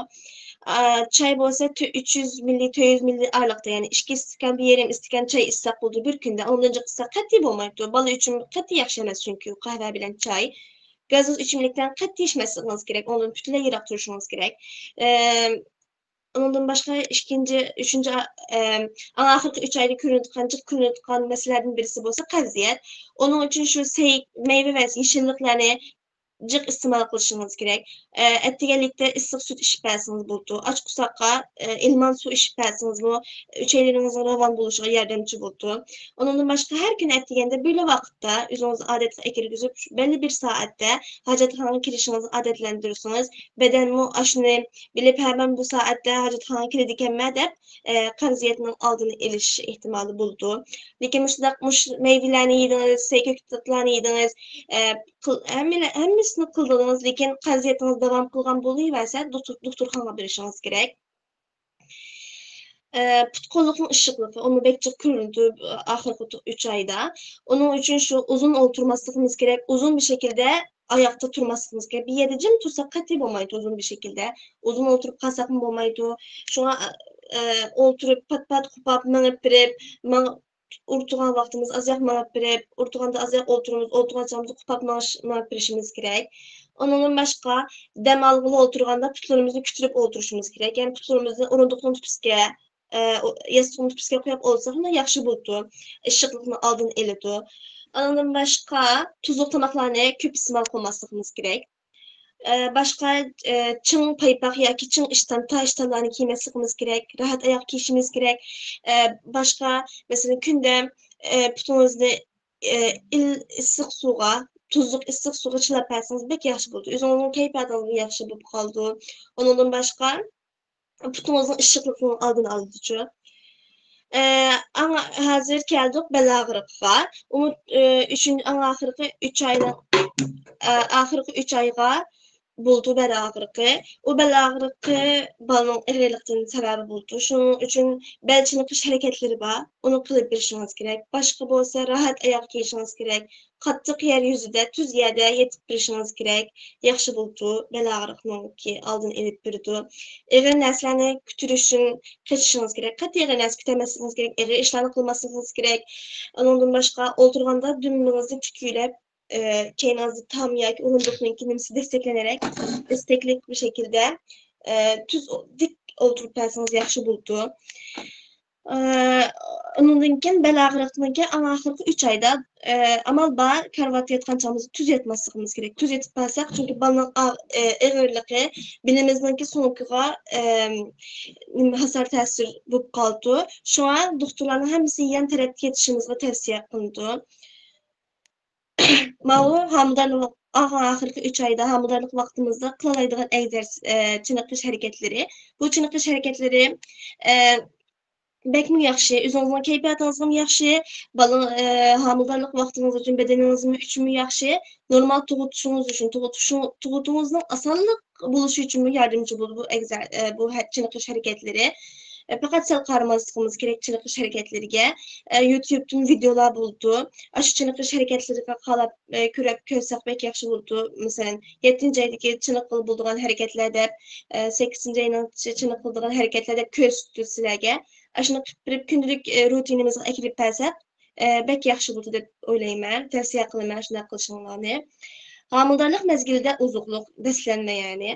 ئا، چاي بولسا تۆ-، ئۈچ يۈز مىللى، تۆت يۈز مىللى ئارىلىقتا، يەنى ئىككى ئىستاكان، بىر يېرىم ئىستاكان چاي ئىچسەك بولىدۇ بىر كۈندە. ئۇنىڭدىن جىق ئىچسەك قەتئىي بولمايدۇ. بالا ئۈچۈن قەتئىي ياخشى ئەمەس، چۈنكى قەھۋە بىلەن چاي. گازلىق ئىچىملىكلەرنى قەتئىي ئىچمەسلىكىڭىز كېرەك. ئۇنىڭدىن پۈتۈنلەي يىراق تۇرۇشىڭىز كېرەك. ئەم، ئۇنىڭدىن باشقا ئىككىنچى، ئۈچىنچى، ئا-، ئەم، ئەڭ ئاخىرقى ئۈچ ئايدا كۆرۈنىدىغان، جىق كۆرۈنىدىغان مەسىلىلەردىن بىرسى بولسا قەۋزىيەت. ئۇنىڭ ئۈچۈن شۇ سەي-، مەيۋە ۋە يېشىللىقلارنى جىق ئىستېمال قىلىشىڭىز كېرەك. ئە، ئەتىگەنلىكتە ئىسسىق سۈت ئىچىپ بەرسىڭىز بولىدۇ. ئاچ قورساققا، ئە، ئىلمان سۇ ئىچىپ بەرسىڭىزمۇ ئۈچەيلىرىڭىزنىڭ راۋان بولۇشىغا ياردەمچى بولىدۇ. ئۇنىڭدىن باشقا ھەر كۈنى ئەتىگەندە بىرلا ۋاقىتتا ئۆزىڭىزنى ئادەتكە كىرگۈزۈپ، بەللى بىر سائەتتە ھاجەتخانىغا كىرىشىڭىزنى ئادەتلەندۈرسىڭىز، بەدەنمۇ ئاشۇنى بىلىپ، ھە، مەن بۇ سائەتتە ھاجەتخانىغا كىرىدىكەنمەن دەپ، ئە، قەۋزىيەتنىڭ ئالدىنى ئېلىش ئېھتىمالى بولىدۇ. لېكىن مۇشۇنداق، مۇش-، مەيۋىلەرنى يېدىڭىز، سەي كۆكتاتلارنى يېدىڭىز، ئە، قىل-، ھەممىلە-، ھەممىسىنى قىلدىڭىز، لېكىن قەۋزىيىتىڭىز داۋام قىلغان بولۇۋەرسە، دوختۇر-، دوختۇرخانىغا بېرىشىڭىز كېرەك. ئە، پۇت-قوللۇقنىڭ ئىششىقلىقى، ئۇمۇ بەك جىق كۆرۈنىدۇ، ئاخىرقى ئۈچ ئايدا. ئۇنىڭ ئۈچۈن شۇ ئۇزۇن ئولتۇرماسلىقىمىز كېرەك، ئۇزۇن بىر شەكىلدە ئاياقتا تۇرماسلىقىمىز كېرەك. بىر يەردە جىم تۇرساق قەتئىي بولمايدۇ ئۇزۇن بىر شەكىلدە. ئۇزۇن ئولتۇرۇپ قالساقمۇ بولمايدۇ. شۇڭا، ئە، ئولتۇرۇپ پات-پات قوپاپ مېڭىپ بېرىپ، ماڭ-، ئولتۇرغان ۋاقتىمىز ئازراق مېڭىپ بېرىپ، ئولتۇرغاندا ئازراق ئولتۇرىمىز، ئولتۇرغان چاغىمىزدا قوپاپ مېڭىش، مېڭىپ بېرىشىمىز كېرەك. ئۇنىڭدىن باشقا، دەم ئالغىلى ئولتۇرغاندا پۇتلىرىمىزنى كۆتۈرۈپ ئولتۇرۇشىمىز كېرەك. يەنى پۇتلىرىمىزنى ئورۇندۇقنىڭ تۈپىسىگە، ئە، ئو-، ياستۇقنىڭ تۈپىسىگە قويۇپ ئولتۇرساق، ياخشى بولىدۇ. ئىششىقلىقنىڭ ئالدىنى ئېلىدۇ. ئۇنىڭدىن باشقا، تۇزلۇق تاماقلارنى كۆپ ئىستېمال قىلماسلىقىمىز كېرەك. ئە، باشقا، ئە، چىڭ پايپاق ياكى چىڭ ئىشتان، تار ئىشتانلارنى كىيمەسلىكىمىز كېرەك، راھەت ئاياغ كىيىشىمىز كېرەك. ئە، باشقا، مەسىلەن، كۈندە، ئە، پۇتىڭىزنى، ئە، ئىل-، ئىسسىق سۇغا، تۇزلۇق ئىسسىق سۇغا چىلاپ بەرسىڭىز بەك ياخشى بولىدۇ. ئۆزىڭىزنىڭ كەيپىياتىڭىزمۇ ياخشى بولۇپ قالىدۇ. ئۇنىڭدىن باشقا، پۇتىڭىزنىڭ ئىششىقلىقىنىڭ ئالدىنى ئالىدۇچۇ. ئە، ئاڭ-، ھازىر كەلدۇق بەل ئاغرىقىغا. ئۇمۇ، ئە، ئۈچىنچى، ئەڭ ئاخىرقى ئۈچ ئاينىڭ، ئە، ئاخىرقى ئۈچ ئايغا بولىدۇ بەل ئاغرىقى. ئۇ بەل ئاغرىقى بالىنىڭ ئېغىرلىقىدىن سەۋەبى بولىدۇ. شۇنىڭ ئۈچۈن بەل چېنىقىش ھەرىكەتلىرى بار. ئۇنى قىلىپ بېرىشىڭىز كېرەك. باشقا بولسا راھەت ئاياغ كىيىشىڭىز كېرەك. قاتتىق يەر يۈزىدە، تۈز يەردە يېتىپ بېرىشىڭىز كېرەك. ياخشى بولىدۇ، بەل ئاغرىقىنىڭكى ئالدىنى ئېلىپ بېرىدۇ. ئېغىر نەرسىلەرنى كۆتۈرۈشتىن قېچىشىڭىز كېرەك. قەتئىي ئېغىر نەرسە كۆتەرمەسلىكىڭىز كېرەك، ئېغىر ئىشلارنى قىلماسلىقىڭىز كېرەك. ئۇنىڭدىن باشقا، ئولتۇرغاندا دۈمبىڭىزنى تىك يۆلەپ، ئە، كەينىڭىزدە تام ياكى ئورۇندۇقنىڭكى نېمىسى دەستەكلەنەرەك، دەستەكلىك بىر شەكىلدە ئە، تۈز ئو-، دىك ئولتۇرۇپ بەرسىڭىز ياخشى بولىدۇ. ئە، ئۇنىڭدىن كېيىن بەل ئاغرىقتىن كېيىن ئەڭ ئاخىرقى ئۈچ ئايدا، ئە، ئامال بار، كارىۋاتتا ياتقان چاغىمىزدا تۈز ياتماسلىقىمىز كېرەك. تۈز يېتىپ قالساق، چۈنكى بالىنىڭ ئا-، ئە، ئېغىرلىقى بېلىمىزنىڭكى سوڭىكىغا، ئەم، نېمە، ھاسار تەسىر بولۇپ قالىدۇ. شۇڭا دوختۇرلارنىڭ ھەممىسى يان تەرەپكە يېتىشىمىزغا تەۋسىيە قىلىنىدۇ. ماۋۇ ھامىلىدارلىق، ئاخىرقى ئۈچ ئايدا ھامىلىدارلىق ۋاقتىمىزدا قىلالايدىغان ئەگزەرسىز، ئە، چېنىقىش ھەرىكەتلىرى. بۇ چېنىقىش ھەرىكەتلىرى، ئە، بەكمۇ ياخشى، ئۆزىڭىزنىڭ كەيپىياتىڭىزغىمۇ ياخشى، بالا، ئە، ھامىلىدارلىق ۋاقتىڭىز ئۈچۈن، بەدىنىڭىزمۇ ئۈچۈنمۇ ياخشى. نورمال تۇغۇتۇشىڭىز ئۈچۈن، تۇغۇتۇشۇڭ-، تۇغۇتىڭىزنىڭ ئاسانلىق بولۇشى ئۈچۈنمۇ ياردىمچى بولىدۇ بۇ ئەگزەر-، ئە، بۇ ھە-، چېنىقىش ھەرىكەتلىرى. ئە، پەقەت سەل قارىماسلىقىمىز كېرەك چېنىقىش ھەرىكەتلىرىگە. ئە، يۇتيۇبتىن ۋىدېئولار بولىدۇ. ئاشۇ چېنىقىش ھەرىكەتلىرىگە قاراپ، ئە، كۆرۈپ كۆرسەك بەك ياخشى بولىدۇ. مەسىلەن، يەتتىنچى ئايدىكى چېنىققىلى بولىدىغان ھەرىكەتلەر دەپ، ئە، سەككىزىنچى ئاينىڭ چېنىقىلىدىغان ھەرىكەتلەر دەپ كۆرسىتىدۇ سىلەرگە. ئاشۇنى قىلىپ بېرىپ كۈندىلىك، ئە، روتىنىمىزغا ئەكىرىپ بەرسەك، ئە، بەك ياخشى بولىدۇ دەپ ئويلايمەن. تەۋسىيە قىلىمەن شۇنداق قىلىشىڭلارنى. ھامىلىدارلىق مەزگىلىدە ئوزۇقلۇق، بەسلەنمە يەنى.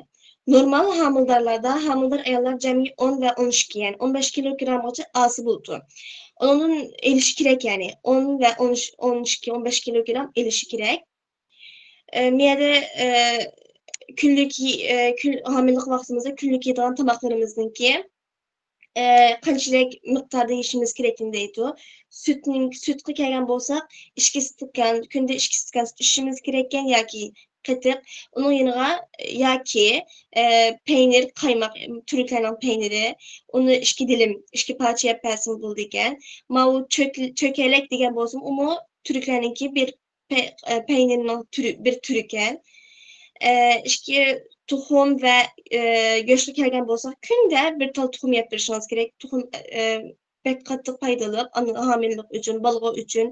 نورمال ھامىلىدارلاردا ھامىلىدار ئاياللار جەمئىي ئون ۋە ئون ئىككى، يەنى ئون بەش كىلوگرامغىچە ئاسا بولىدۇ. ئۇنىڭدىن ئېلىشى كېرەك، يەنى ئون ۋە ئون ئۈچ، ئون ئىككى، ئون بەش كىلوگرام ئېلىشى كېرەك. ئە، مەيەدە، ئە، كۈنلۈك، ئە، كۈن، ھامىلىلىق ۋاقتىمىزدا كۈنلۈك يەيدىغان تاماقلىرىمىزنىڭكى، ئە، قانچىلىك مىقداردا يېيىشىمىز كېرەكلىكىنى دەيدۇ. سۈتنىڭ، سۈتقا كەلگەن بولساق، ئىككى ستاكان، كۈندە ئىككى ستاكان سۈت ئىچىشىمىز كېرەككەن ياكى قېتىق. ئۇنىڭ يېنىغا ياكى، ئە، پەينىر، قايماق، تۈركلەرنىڭ پەينىرى، ئۇنى ئىككى دىلىم، ئىككى پارچە يەپ بەرسىڭىز بولىدىكەن. ماۋۇ چۆك-، چۆكەلەك دېگەن بولسىمۇ، ئۇمۇ تۈركلەرنىڭكى بىر پە-، ئە، پەينىرنىڭ تۈرى، بىر تۈرى ئىكەن. ئە، ئىككى تۇخۇم ۋە، ئە، گۆشكە كەلگەن بولساق، كۈندە بىر تال تۇخۇم يەپ بېرىشىڭىز كېرەك. تۇخۇم، ئە، بەك قاتتىق پايدىلىق، ئانا ھامىلىلىق ئۈچۈن، بالىغا ئۈچۈن،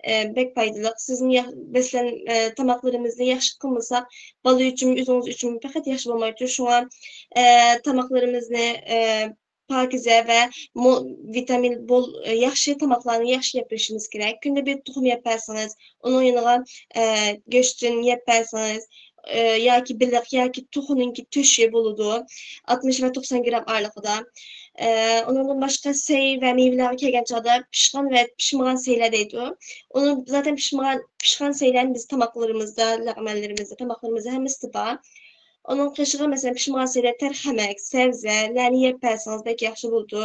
ئە، بەك پايدىلىق. سىزمۇ يا-، بەسلەن-، ئە، تاماقلىرىمىزنى ياخشى قىلمىساق، بالا ئۈچۈن، ئۆزىڭىز ئۈچۈن پەقەت ياخشى بولمايدۇ. شۇڭا، ئە، تاماقلىرىمىزنى، ئە، پاكىزە ۋە مول ۋىتامىن بول، ياخشى تاماقلارنى ياخشى يەپ بېرىشىمىز كېرەك. كۈندە بىر تۇخۇم يەپ بەرسىڭىز، ئۇنىڭ يېنىغا، ئە، گۆشتىن يەپ بەرسىڭىز، ئە، ياكى بېلىق ياكى توخۇنىڭكى تۆشى بولىدۇ. ئاتمىش ۋە توقسان گرام ئارىلىقىدا. ئە، ئۇنىڭدىن باشقا سەي ۋە مېۋىلەرگە كەلگەن چاغدا پىشقان ۋە پىشمىغان سەيلەر دەيدۇ. ئۇنى زاتەن پىشمىغان، پىشقان سەيلەرنى بىز تاماقلىرىمىزدا، لەغمەنلىرىمىزدە، تاماقلىرىمىزدا ھەممىسىدە بار. ئۇنىڭ قېشىغا، مەسىلەن، پىشمىغان سەيلە، تەرخەمەك، سەۋزەلەرنى يەپ بەرسىڭىز بەك ياخشى بولىدۇ.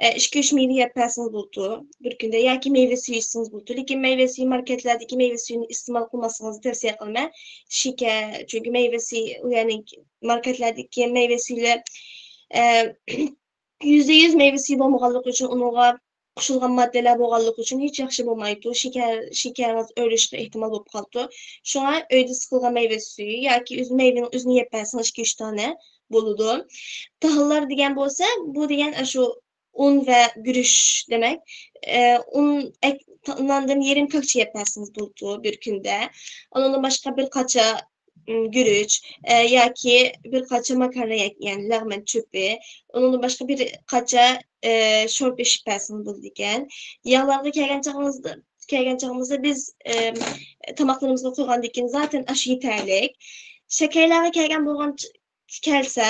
ئە، ئىككى، ئۈچ مېۋە يەپ بەرسىڭىز بولىدۇ بىر كۈندە. ياكى مېۋە سۈيى ئىچسىڭىز بولىدۇ. لېكىن مېۋە سۈيى، ماركەتلەردىكى مېۋە سۈيىنى ئىستېمال قىلماسلىقىڭىزنى تەۋسىيە قىلىمەن. شېكەر، چۈنكى مېۋە سۈيى، يەنى ماركەتلەردىكى مېۋە سۈيىلەر، ئە، يۈزدە يۈز مېۋە سۈيى بولمىغانلىقى ئۈچۈن ئۇنىڭغا قوشۇلغان ماددىلار بولغانلىقى ئۈچۈن ھېچ ياخشى بولمايدۇ. شېكەر، شېكەرىڭىز ئۆرلىشىشقا ئېھتىمال بولۇپ قالىدۇ. شۇڭا ئۆيدە سىقىلغان مەيۋە سۈيى ياكى ئۆز مەيۋىنىڭ ئۆزىنى يەپ بەرسىڭىز ئىككى، ئۈچ دانە بولىدۇ. تاھىللار دېگەن بولسا، بۇ دېگەن ئاشۇ ئۇن ۋە گۈرۈچ دېمەك. ئە، ئۇن، ئەك-، تا-، ناندىن يېرىم كاكچا يەپ بەرسىڭىز بولىدۇ بىر كۈندە. ئۇنىڭدىن باشقا بىر قاچا، ئىم، گۈرۈچ، ئە، ياكى بىر قاچا ماكارون، يە-، يەنى لەغمەن چۆپى. ئۇنىڭدىن باشقا بىر قاچا، ئە، شورپا ئىچىپ بەرسىڭىز بولىدىكەن. ياغلارغا كەلگەن چاغىمىزدا، كەلگەن چاغىمىزدا بىز، ئىم، تاماقلىرىمىزغا قۇيغاندىن كېيىن زاتەن ئاشۇ يېتەرلىك. شەكەرلەرگە كەلگەن بولغان چ-، كەلسە،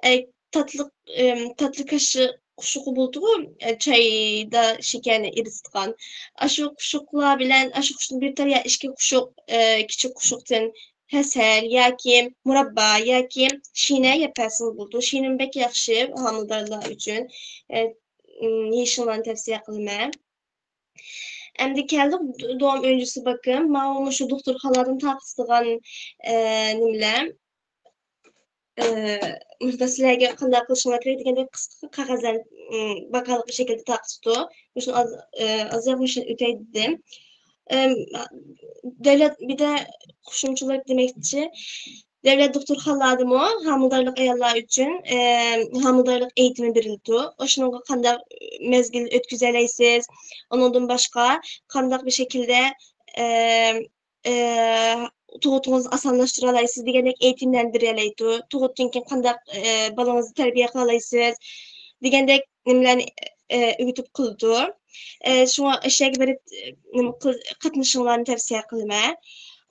ئە، تاتلىق، ئىم، تاتلىق كاشا قوشۇقى بولىدىغۇ، ئە، چايدا شېكەرنى ئېرىتىدىغان. ئاشۇ قوشۇقلار بىلەن، ئاشۇ قوشۇقنى بىر تال يا ئىككى قوشۇق، ئە، كىچىك قوشۇقتىن ھەسەل ياكى مۇراببا ياكى شىنە يەپ بەرسىڭىز بولىدۇ. شىنىمۇ بەك ياخشى ھامىلىدارلار ئۈچۈن. ئە، ئىم، يېيىشىڭلارنى تەۋسىيە قىلىمەن. ئەمدى كەلدۇق د-، doğum öncesi bakım. ماۋۇ مۇشۇ دوختۇرخانىلاردىن تارقىتىدىغان، ئە، نېمىلەر. ئە، مۇشۇنداق سىلەرگە قانداق قىلىشىڭلار كېرەك دېگەندەك قىسقا قەغەزلەرنى، ئىم، باكالىق شەكىلدە تارقىتىپتۇ. مۇشۇنى ئاز، ئە، ئازراق مۇشۇنى ئۆتەي دېدىم. ئىم، دۆلەت، بىر دە قوشۇمچىلاپ دېمەكچى. دۆلەت دوختۇرخانىلاردىمۇ ھامىلىدارلىق ئاياللار ئۈچۈن، ئە، ھامىلىدارلىق ئېيتىمى بېرىلىدۇ. ئاشۇنىڭغا قانداق مەزگىل ئۆتكۈزەلەيسىز؟ ئۇنىڭدىن باشقا قانداق بىر شەكىلدە، ئە، ئە، تۇغۇتىڭىزنى ئاسانلاشتۇرالايسىز دېگەندەك ئېيتىملەرنى بېرەلەيدۇ. تۇغۇتتىن كېيىن قانداق، ئە، بالىڭىزنى تەربىيە قىلالايسىز دېگەندەك نېمىلەرنى، ئە، ئۆگىتىپ قىلىدۇ. ئە، شۇڭا ئاشۇ يەرگە بېرىپ، ئە، نېمە قىل-، قاتنىشىشىڭلارنى تەۋسىيە قىلىمەن.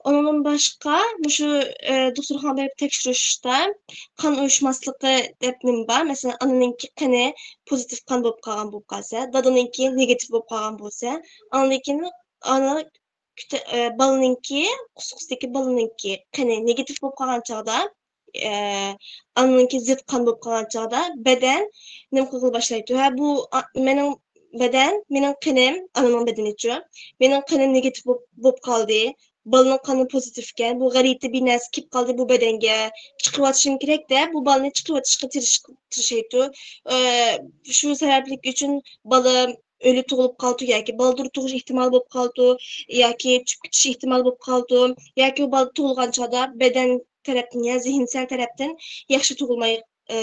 ئۇنىڭدىن باشقا، مۇشۇ، ئە، دوختۇرخانىغا بېرىپ تەكشۈرۈشتە قان ئۇيۇشماسلىقى دەپ نېمە بار؟ مەسىلەن، ئانىنىڭكى قېنى پوزىتىپ قان بولۇپ قالغان بولۇپ قالسا، دادىنىڭكى نېگاتىپ بولۇپ قالغان بولسا، ئاندىن كېيىن ئانا كۈتە-، ئە، بالىنىڭكى، قۇسقىسىدىكى بالىنىڭكى قېنى نېگاتىپ بولۇپ قالغان چاغدا، ئە، ئانىنىڭكى زىت قان بولۇپ قالغان چاغدا بەدەن نېمە قىلغىلى باشلايدۇ؟ ھە، بۇ ئا-، مېنىڭ بەدەن، مېنىڭ قېنىم، ئانىنىڭ بەدىنىچۇ، مېنىڭ قېنىم نېگاتىپ بولۇپ، بولۇپ قالدى. بالىنىڭ قېنى پوزىتىپكەن، بۇ غەلىتە بىر نەرسە كېلىپ قالدى بۇ بەدەنگە، چىقىرىۋېتىشىم كېرەك دەپ، بۇ بالىنى چىقىرىۋېتىشقا تىرىش-، تىرىشايدۇ. ئە، شۇ سەۋەبلىك ئۈچۈن بالا ئۆلۈپ تۇغۇلۇپ قالىدۇ ياكى بالدۇر تۇغۇش ئېھتىمالى بولۇپ قالىدۇ ياكى چۈشۈپ كېتىش ئېھتىمالى بولۇپ قالىدۇ ياكى ئۇ بالا تۇغۇلغان چاغدا بەدەن تەرەپتىن يا زېھىنسەل تەرەپتىن ياخشى تۇغۇلماي، ئە،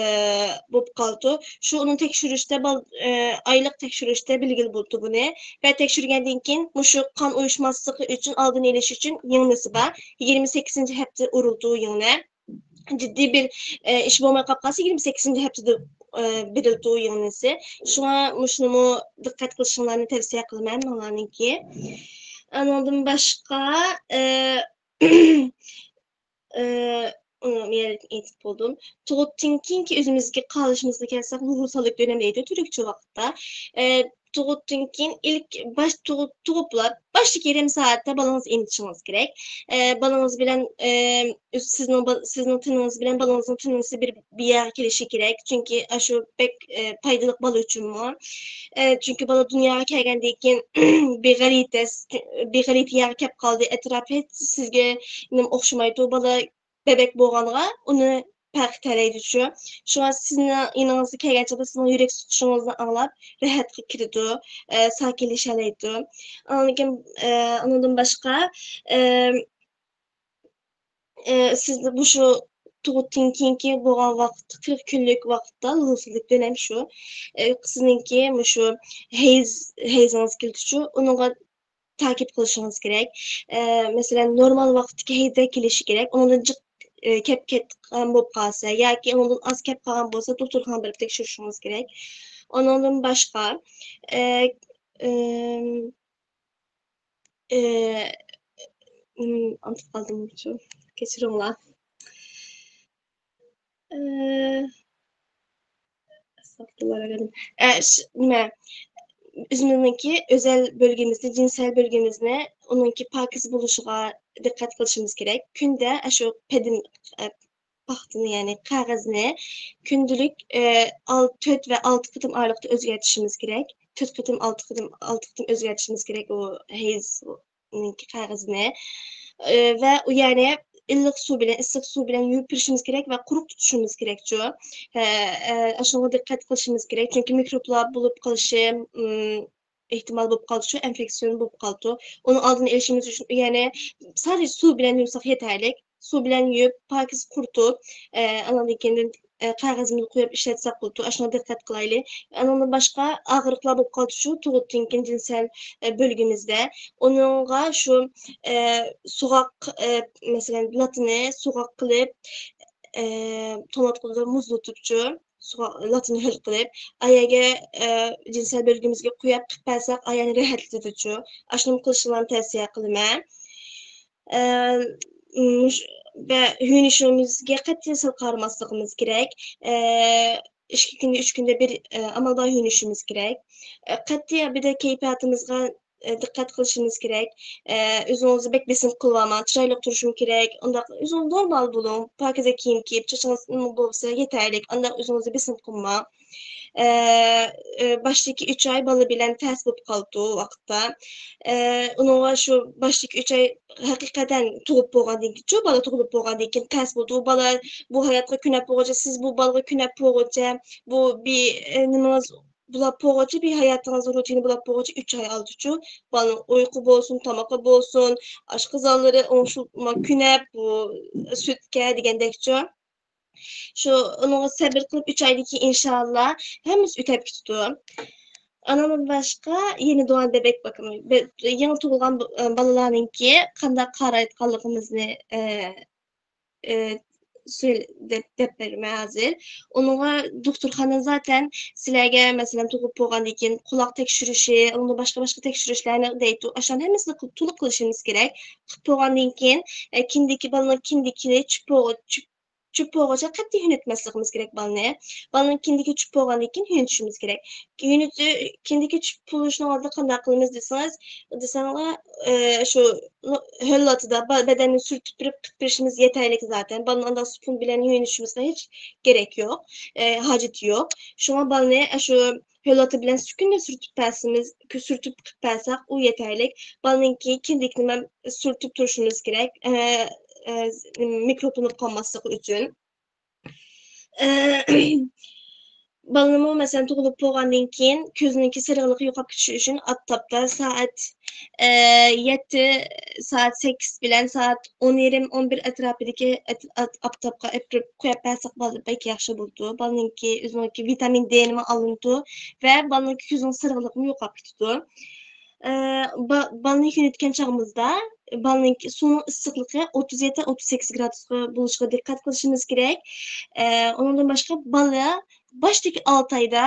بولۇپ قالىدۇ. شۇ ئۇنىڭ تەكشۈرۈشتە، بال-، ئە، ئايلىق تەكشۈرۈشتە بىلگىلى بولىدۇ بۇنى. ۋە تەكشۈرگەندىن كېيىن مۇشۇ قان ئۇيۇشماسلىقى ئۈچۈن ئالدىنى ئېلىش ئۈچۈن يىڭنىسى بار. يىگىرمە سەككىزىنچى ھەپتە ئۇرۇلىدۇ يىڭنە. جىددىي بىر، ئە، ئىش بولماي قاپ قالسا، يىگىرمە سەككىزىنچى ھەپتىدە، ئە، بېرىلىدۇ يىڭنىسى. شۇڭا مۇشۇنىمۇ دىققەت قىلىشىڭلارنى تەۋسىيە قىلىمەن، ماڭلارنىڭكى. ئانىڭدىن باشقا، ئە، ئە، ئۇنى مەن ئېيتىپ بولدۇم. تۇغۇتتىن كېيىنكى ئۆزىمىزگە قارىلىشىمىزغا كەلسەك، لوھۇرساللىق دۆلەم دەيدۇ تۈركچە ۋاقىتتا. ئە، تۇغۇتتىن كېيىن ئىلك باش تۇغۇت، تۇغۇپ بولا-، باشتىكى يېرىم سائەتتە بالىڭىزنى ئېمىتىشىڭىز كېرەك. ئە، بالىڭىز بىلەن، ئە، ئۆز-، سىزنىڭ بال-، سىزنىڭ تېنىڭىز بىلەن بالىڭىزنىڭ تېنىسى بىر، بىر يەرگە كېلىشى كېرەك. چۈنكى ئاشۇ بەك، ئە، پايدىلىق بالا ئۈچۈنمۇ. ئە، چۈنكى بالا دۇنياغا كەلگەندىن كېيىن بىر غەلىتە، بىر غەلىتە يەرگە كەپ قالدى. ئەتراپى ھېچ سىزگە نېمە ئوخشىمايدۇ. بالا بەبەك بولغانغا ئۇنى پەرق تەلەيدىچۇ. شۇڭا سىزنىڭ يېنىڭىزغا كەلگەن چاغدا سىزنىڭ يۈرەك سوقۇشىڭىزنى ئاڭلاپ، راھەتكە كىرىدۇ، ئە، ساكىنلىشەلەيدۇ. ئاندىن كېيىن، ئە، ئۇنىڭدىن باشقا، ئە، ئە، سىز مۇشۇ تۇغۇتتىن كېيىنكى بولغان ۋاقىت، قىرىق كۈنلۈك ۋاقىتتا، لوھۇرساللىق دۆلەم شۇ. ئە، سىزنىڭكى مۇشۇ ھەيز، ھەيزىڭىز كېلىدىچۇ، ئۇنىڭغا تاكىپ قىلىشىڭىز كېرەك. ئە، مەسىلەن، نورمال ۋاقىتتىكى ھەيزدە كېلىشى كېرەك. ئۇنىڭدىن جىق، ئە، كەپ كەتكەن بولۇپ قالسا ياكى ئۇنىڭدىن ئاز كەپ قالغان بولسا، دوختۇرخانىغا بېرىپ تەكشۈرۈشىڭىز كېرەك. ئۇنىڭدىن باشقا، ئە، ئىم، ئە، ئىم، ئۇنتۇپ قالدىمچۇ. كەچۈرۈڭلار. ئە، ئەستەغپۇرۇللا، ئە، ش-، نېمە، ئۆزىمىزنىڭكى ئۆزەل بۆلگىمىزنى، جىنسىي بۆلگىمىزنى، ئۇنىڭكى پاكىز بولۇشىغا دىققەت قىلىشىمىز كېرەك. كۈندە ئاشۇ پەدىم-، ئە، پاختىنى، يەنى قەغەزنى كۈندىلىك، ئە، ئال-، تۆت ۋە ئالتە قېتىم ئارىلىقتا ئۆزگەرتىشىمىز كېرەك. تۆت قېتىم، ئالتە قېتىم، ئالتە قېتىم ئۆزگەرتىشىمىز كېرەك ئۇ ھەيز نىڭكى قەغىزىنى، ئى، ۋە ئۇ يەرنى ئىللىق سۇ بىلەن، ئىسسىق سۇ بىلەن يۇيۇپ بېرىشىمىز كېرەك ۋە قۇرۇق تۇتۇشىمىز كېرەكچۇ. ھە، ئە، ئاشۇنىڭغا دىققەت قىلىشىمىز كېرەك، چۈنكى مىكروبلار بولۇپ قېلىشى، ئىم، ئېھتىمال بولۇپ قالىدۇچۇ، ئىنفېكسىيون بولۇپ قالىدۇ. ئۇنىڭ ئالدىنى ئېلىشىمىز ئۈچۈن، يەنى سادىچە سۇ بىلەن يۇساق يېتەرلىك. سۇ بىلەن يۇيۇپ، پاكىز قۇرۇتۇپ، ئە، ئاندىن كېيىن، ئە، قەغەزىمىزگە قويۇپ ئىشلەتسەك بولىدۇ. ئاشۇنىڭغا دىققەت قىلايلى. ئاندىن باشقا ئاغرىقلار بولۇپ قالىدۇچۇ تۇغۇتتىن كېيىن جىنسىيەل، ئە، بۆلگىمىزدە. ئۇنىڭغا شۇ، ئە، سوغۇق، ئە، مەسىلەن، لاتىنى سوغۇق قىلىپ، ئە، توڭلاتقۇدا مۇزلىتىپچۇ، سوغۇق لاتىنى ھۆل قىلىپ، ئايەگە، ئە، جىنسىيەل بۆلگىمىزگە قويۇپ قىلىپ بەرسەك، ئايەنى راھەتلىتىدۇچۇ. ئاشۇنى قىلىشىڭلارنى تەۋسىيە قىلىمەن. ئە، مۇش-، ۋە يۆنىشىمىزگە قەتئىي سەل قارىماسلىقىمىز كېرەك. ئە، ئىككى كۈندە، ئۈچ كۈندە بىر، ئە، ئامال بار يۆنىشىمىز كېرەك. ئە، قەتئىي بىر دە كەيپىياتىمىزغا، ئە، دىققەت قىلىشىمىز كېرەك. ئە، ئۆزىڭىزنى بەك بېسىم قىلىۋالماڭ، چىرايلىق تۇرۇشۇم كېرەك، ئۇنداق ئۆزىڭىز نورمال بولۇڭ، پاكىزە كىيىم كىيىپ، چېچىڭىز نېمە بولسا يېتەرلىك، ئانداق ئۆزىڭىزنى بېسىم قىلماڭ. ئە، ئە، باشتىكى ئۈچ ئاي بالا بىلەن تەس بولۇپ قالىدۇ ئۇ ۋاقىتتا. ئە، ئۇنىڭغا شۇ باشتىكى ئۈچ ئاي ھەقىقەتەن تۇغۇپ بولغاندىن كېيىنچۇ، بالا تۇغۇلۇپ بولغاندىن كېيىن تەس بولىدۇ. ئۇ بالا بۇ ھاياتقا كۆنەپ بولغۇچە، سىز بۇ بالىغا كۆنەپ بولغۇچە، بۇ بىر، ئە، نېمىڭىز بولاپ بولغۇچە، بىر ھاياتىڭىزنىڭ روتىنى بولاپ بولغۇچە ئۈچ ئاي ئالدىچۇ. بالىنىڭ ئۇيقۇ بولسۇن، تامىقى بولسۇن، ئاشقازانلىرى ئوڭشۇلما كۆنەپ، بۇ سۈتكە دېگەندەكچۇ. شۇ، ئۇنىڭغا سەبرى قىلىپ، ئۈچ ئايدىن كېيىن ئىنشاللا ھەممىسى ئۆتەپ كېتىدۇ. ئانىڭدىن باشقا يەنە داۋان بەبەك باقىمى، بە-، يېڭى تۇغۇلغان ب-، بالىلارنىڭكى قانداق قارايدىغانلىقىمىزنى، ئە، ئە، سۆل-، دەپ، دەپ بېرىمەن ھازىر. ئۇنىڭغا دوختۇرخانا زاتەن سىلەرگە، مەسىلەن، تۇغۇپ بولغاندىن كېيىن قۇلاق تەكشۈرۈشى، ئۇنىڭدىن باشقا، باشقا تەكشۈرۈشلەرنى دەيدۇ. ئاشۇلارنى ھەممىسىنى قىل-، تولۇق قىلىشىمىز كېرەك. قىلىپ بولغاندىن كېيىن، ئە، كىندىكى، بالىنىڭ كىندىكىنى چۈشۈپ بولغۇ-، چۈشۈپ چۈشۈپ بولغۇچە قەتئىي ھۆنۈتمەسلىكىمىز كېرەك بالىنى. بالىنىڭ كىندىكى چۈشۈپ بولغاندىن كېيىن ھۆنۈتۈشىمىز كېرەك. ھۆنۈتۈ-، كىندىكى چۈشۈپ بولۇشنىڭ ئالدىدا قانداق قىلىمىز دېسىڭىز، دېسەڭلار، ئە، شۇ نو-، ھۆل لاتا بىلەن بەدەننى سۈرتۈپ بېرىپ قىلىپ بېرىشىمىز يېتەرلىك زاتەن. بالىنى ئانداق سۇپۇن بىلەن ھۆنۈتۈشىمىزگە ھېچ كېرەك يوق، ئە، ھاجىتى يوق. شۇڭا بالىنى، ئە، شۇ ھۆل لاتا بىلەن سۈكۈندە سۈرتۈپ بەرسىمىز، سۈرتۈپ قىلىپ بەرسەك، ئۇ يېتەرلىك. بالىنىڭكى كىندىكىنى مەن سۈرتۈپ تۇرۇشىمىز كېرەك، ئە، ئە، مىكروبلىنىپ قالماسلىقى ئۈچۈن. ئە، بالىنىمۇ، مەسىلەن، تۇغۇلۇپ بولغاندىن كېيىن كۆزىنىڭكى سېرىقلىقى يوقاپ كېتىشى ئۈچۈن ئاپتاپتا سائەت، ئە، يەتتە، سائەت سەككىز بىلەن سائەت ئون يېرىم، ئون بىر ئەتراپىدىكى ئەت-، ئات-، ئاپتاپقا ئەپىرىپ قويۇپ بەرسەك، بالا بەك ياخشى بولىدۇ. بالىنىڭكى ئۆزىنىڭكى ۋىتامىن دېنىمۇ ئالىنىدۇ ۋە بالىنىڭكى كۆزىنىڭ سېرىقلىقىمۇ يوقاپ كېتىدۇ. ئە، با-، بالىنى يۆنىتكەن چاغىمىزدا بالىنىڭكى سۇنىڭ ئىسسىقلىقى ئوتتۇز يەتتە، ئوتتۇز سەككىز گرادۇسقا بولۇشىغا دىققەت قىلىشىمىز كېرەك. ئە، ئۇنىڭدىن باشقا بالا باشتىكى ئالتە ئايدا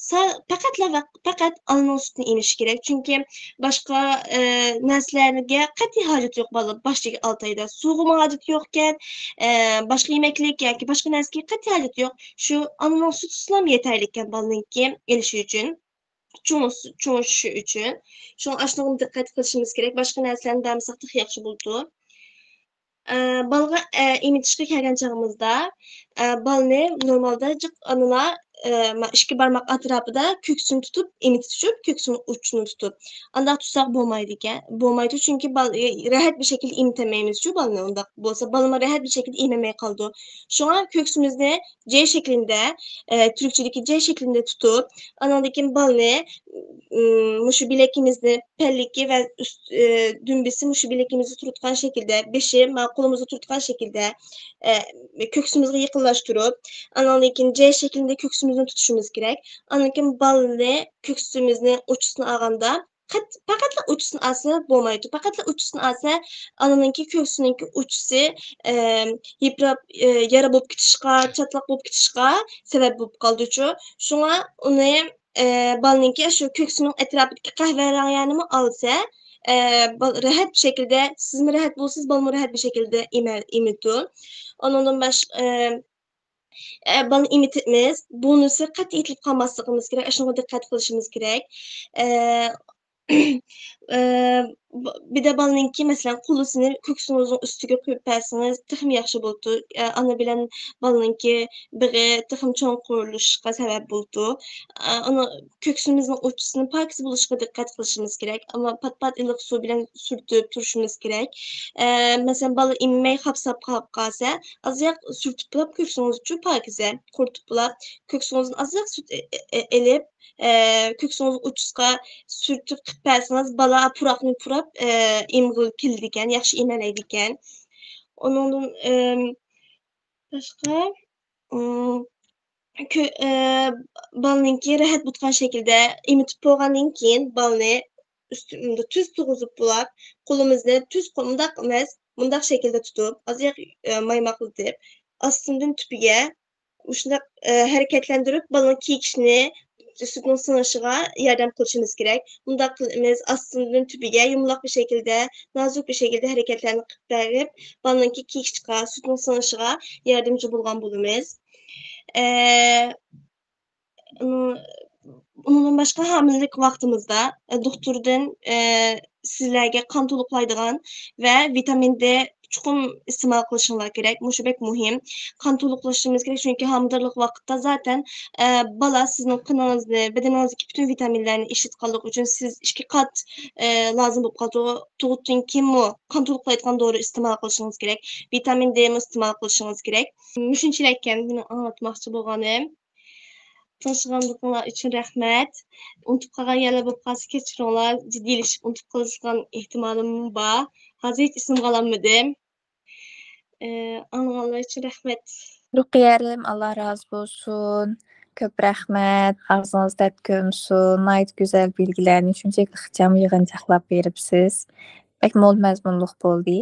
سا-، پەقەتلا ۋە پەقەت ئانىنىڭ سۈتىنى ئېمىشى كېرەك. چۈنكى باشقا، ئە، نەرسىلەرگە قەتئىي ھاجىتى يوق بالا باشتىكى ئالتە ئايدا. سۇغىمۇ ھاجىتى يوقكەن، ئە، باشقا يېمەكلىك ياكى باشقا نەرسىگە قەتئىي ھاجىتى يوق. شۇ ئانىنىڭ سۈتىسىلا يېتەرلىككەن بالىنىڭكى ئېلىشى ئۈچۈن. چوڭ-، چوڭىيىشى ئۈچۈن. شۇڭا ئاشۇنىڭغا دىققەت قىلىشىمىز كېرەك. باشقا نەرسىلەرنى بەرمىسەك تېخى ياخشى بولىدۇ. ئە، بالىغا، ئە، ئېمىتىشكە كەلگەن چېغىمىزدا، ئە، بالىنى نورمالدا جىق ئانىلار، ئە، ما-، ئىككى بارماق ئەتراپىدا كۆكسىنى تۇتۇپ ئېمىتىشىپ، كۆكسىنىڭ ئۇچىنى تۇتۇپ. ئانداق تۇتساق بولمايدىكەن. بولمايدۇ، چۈنكى بال-، ئە، راھەت بىر شەكىلدە ئېمىتەلمەيمىزچۇ بالىنى. ئۇنداق بولسا بالىمۇ راھەت بىر شەكىلدە ئېمەلمەي قالىدۇ. شۇڭا كۆكسىمىزنى جې شەكلىندە، ئە، تۈركچىدىكى جې شەكلىندە تۇتۇپ، ئانىڭدىن كېيىن بالىنى، ئىم، مۇشۇ بىلىكىمىزنى پەللىكى ۋە ئۈست، ئە، دۈمبىسى مۇشۇ بىلىكىمىزنى تۇرۇتقان شەكىلدە، بېشى مانا قولىمىزنى تۇرۇتقان شەكىلدە، ئە، كۆكسىمىزگە يېقىنلاشتۇرۇپ، ئانىڭدىن كېيىن جې شەكلىندە كۆكسىمىزنى تۇتۇشىمىز كېرەك. ئاندىن كېيىن بالىنى كۆكسىمىزنى ئۇچىسىنى ئالغاندا، قەت-، پەقەتلا ئۇچىسىنى ئالسا بولمايدۇ. پەقەتلا ئۇچىسىنى ئالسا، ئانىنىڭكى كۆكسىنىڭكى ئۇچىسى، ئەم، يىپراپ، ئە، يارا بولۇپ كېتىشقا، چاتلاق بولۇپ كېتىشقا سەۋەب بولۇپ قالىدۇچۇ. شۇڭا ئۇنى، ئە، بالىنىڭكى شۇ كۆكسىنىڭ ئەتراپىدىكى قەھۋە رەڭ يەرنىمۇ ئالسا، ئە، بال-، راھەت بىر شەكىلدە، سىزمۇ راھەت بولىسىز، بالىمۇ راھەت بىر شەكىلدە ئېمە-، ئېمىتىدۇ. ئۇنىڭدىن باشقا، ئە، ئە، بالىنى ئېمىتىمىز. بونۇسى قەتئىي ئېتىلىپ قالماسلىقىمىز كېرەك. ئاشۇنىڭغا دىققەت قىلىشىمىز كېرەك. ئە، ئە، ب-، بىردە بالىنىڭكى، مەسىلەن، قولىسىنى كۆكسىڭىزنىڭ ئۈستىگە قويۇپ بەرسىڭىز تېخىمۇ ياخشى بولىدۇ. ئە، ئانا بىلەن بالىنىڭكى بېغى تېخىمۇ چوڭقۇرلىشىشقا سەۋەب بولىدۇ. ئە، ئانا كۆكسىمىزنىڭ ئۇچىسىنىڭ پاكىز بولۇشىغا دىققەت قىلىشىمىز كېرەك. ئەمما پات-پات ئىللىق سۇ بىلەن سۈرتۈپ تۇرۇشىمىز كېرەك. ئە، مەسىلەن، بالا ئېمىمەي خاپساپ قاپ قالسا، ئازراق سۈرتۈپ بولاپ كۆكسىڭىزچۇ پاكىزە قۇرۇتۇپ بولاپ، كۆكسىڭىزدىن ئازراق سۈت ئە-، ئە-، ئە-، ئېلىپ، ئە، كۆكسىڭىزنىڭ ئۇچىسىغا سۈرتۈپ قىلىپ بەرسىڭىز، بالا پۇراقنى پۇراپ، ئە، ئېمىغىلى كېلىدىكەن، ياخشى ئېمەلەيدىكەن. ئۇنىڭدىن، ئەم، باشقا، ئىم، كۆ-، ئە، بالىنىڭكى راھەت بولىدىغان شەكىلدە ئېمىتىپ بولغاندىن كېيىن، بالىنى ئۈستى-، تۈز تۇرغۇزۇپ بولاپ، قولىمىزنى تۈز قو-، مۇنداق ئەمەس، مۇنداق شەكىلدە تۇتۇپ، ئازراق، ئە، مايماقلىتىپ، ئاستىدىن تۈپىگە مۇشۇنداق، ئە، ھەرىكەتلەندۈرۈپ، بالىنىڭ كېيىكىشىنى، سۈتنىڭ سىڭىشىغا ياردەم قىلىشىمىز كېرەك. مۇنداق قىلىمىز، ئاستىدىن تۈپىگە يۇمىلاق بىر شەكىلدە، نازۇك بىر شەكىلدە ھەرىكەتلەرنى قىلىپ بېرىپ، بالىنىڭكى كېيىكىشىغا، سۈتنىڭ سىڭىشىغا ياردەمچى بولغان بولىمىز. ئە، ئۇنىڭدىن باشقا، ھامىلىلىك ۋاقتىمىزدا، ئە، دوختۇردىن، ئە، سىلەرگە قان تولۇقلايدىغان ۋە ۋىتامىن دې چوقۇم ئىستېمال قىلىشىڭلار كېرەك. مۇشۇ بەك مۇھىم. قان تولۇقلىشىمىز كېرەك، چۈنكى ھامىلىدارلىق ۋاقتىدا زاتەن، ئە، بالا سىزنىڭ قېنىڭىزنى، بەدىنىڭىزدىكى پۈتۈن ۋىتامىنلەرنى ئىشلىتىدىغانلىقى ئۈچۈن سىز ئىككى قات، ئە، لازىم بولۇپ قالىدۇ. تۇغۇتتىن كېيىنمۇ قان تولۇقلايدىغان دورا ئىستېمال قىلىشىڭىز كېرەك. ۋىتامىن دېمۇ ئىستېمال قىلىشىڭىز كېرەك. مۇشۇنچىلىككەن مېنىڭ ئاڭلاتماقچى بولغىنىم. تىڭشىغانلىقىڭلار ئۈچۈن رەھمەت. ئۇنتۇپ قالغان يەرلەر بولۇپ قالسا كەچۈرۈڭلار. جىددىيلىشىپ ئۇنتۇپ قالىدىغان ئېھتىمالىم بار. ھازىر ھېچ ئېسىمگە ئالالمىدىم. ئى، ئاڭلىغانلار ئۈچۈن رەھمەت. رۇقىيەلىم، ئاللا رازى بولسۇن. كۆپ رەھمەت. ئاغزىڭىز دەرد كۆرمىسۇن. ناھايىتى گۈزەل بىلگىلەرنى شۇنچىلىك ئىخچام يىغىنچاقلاپ بېرىپسىز. بەك مول مەزمۇنلۇق بولدى.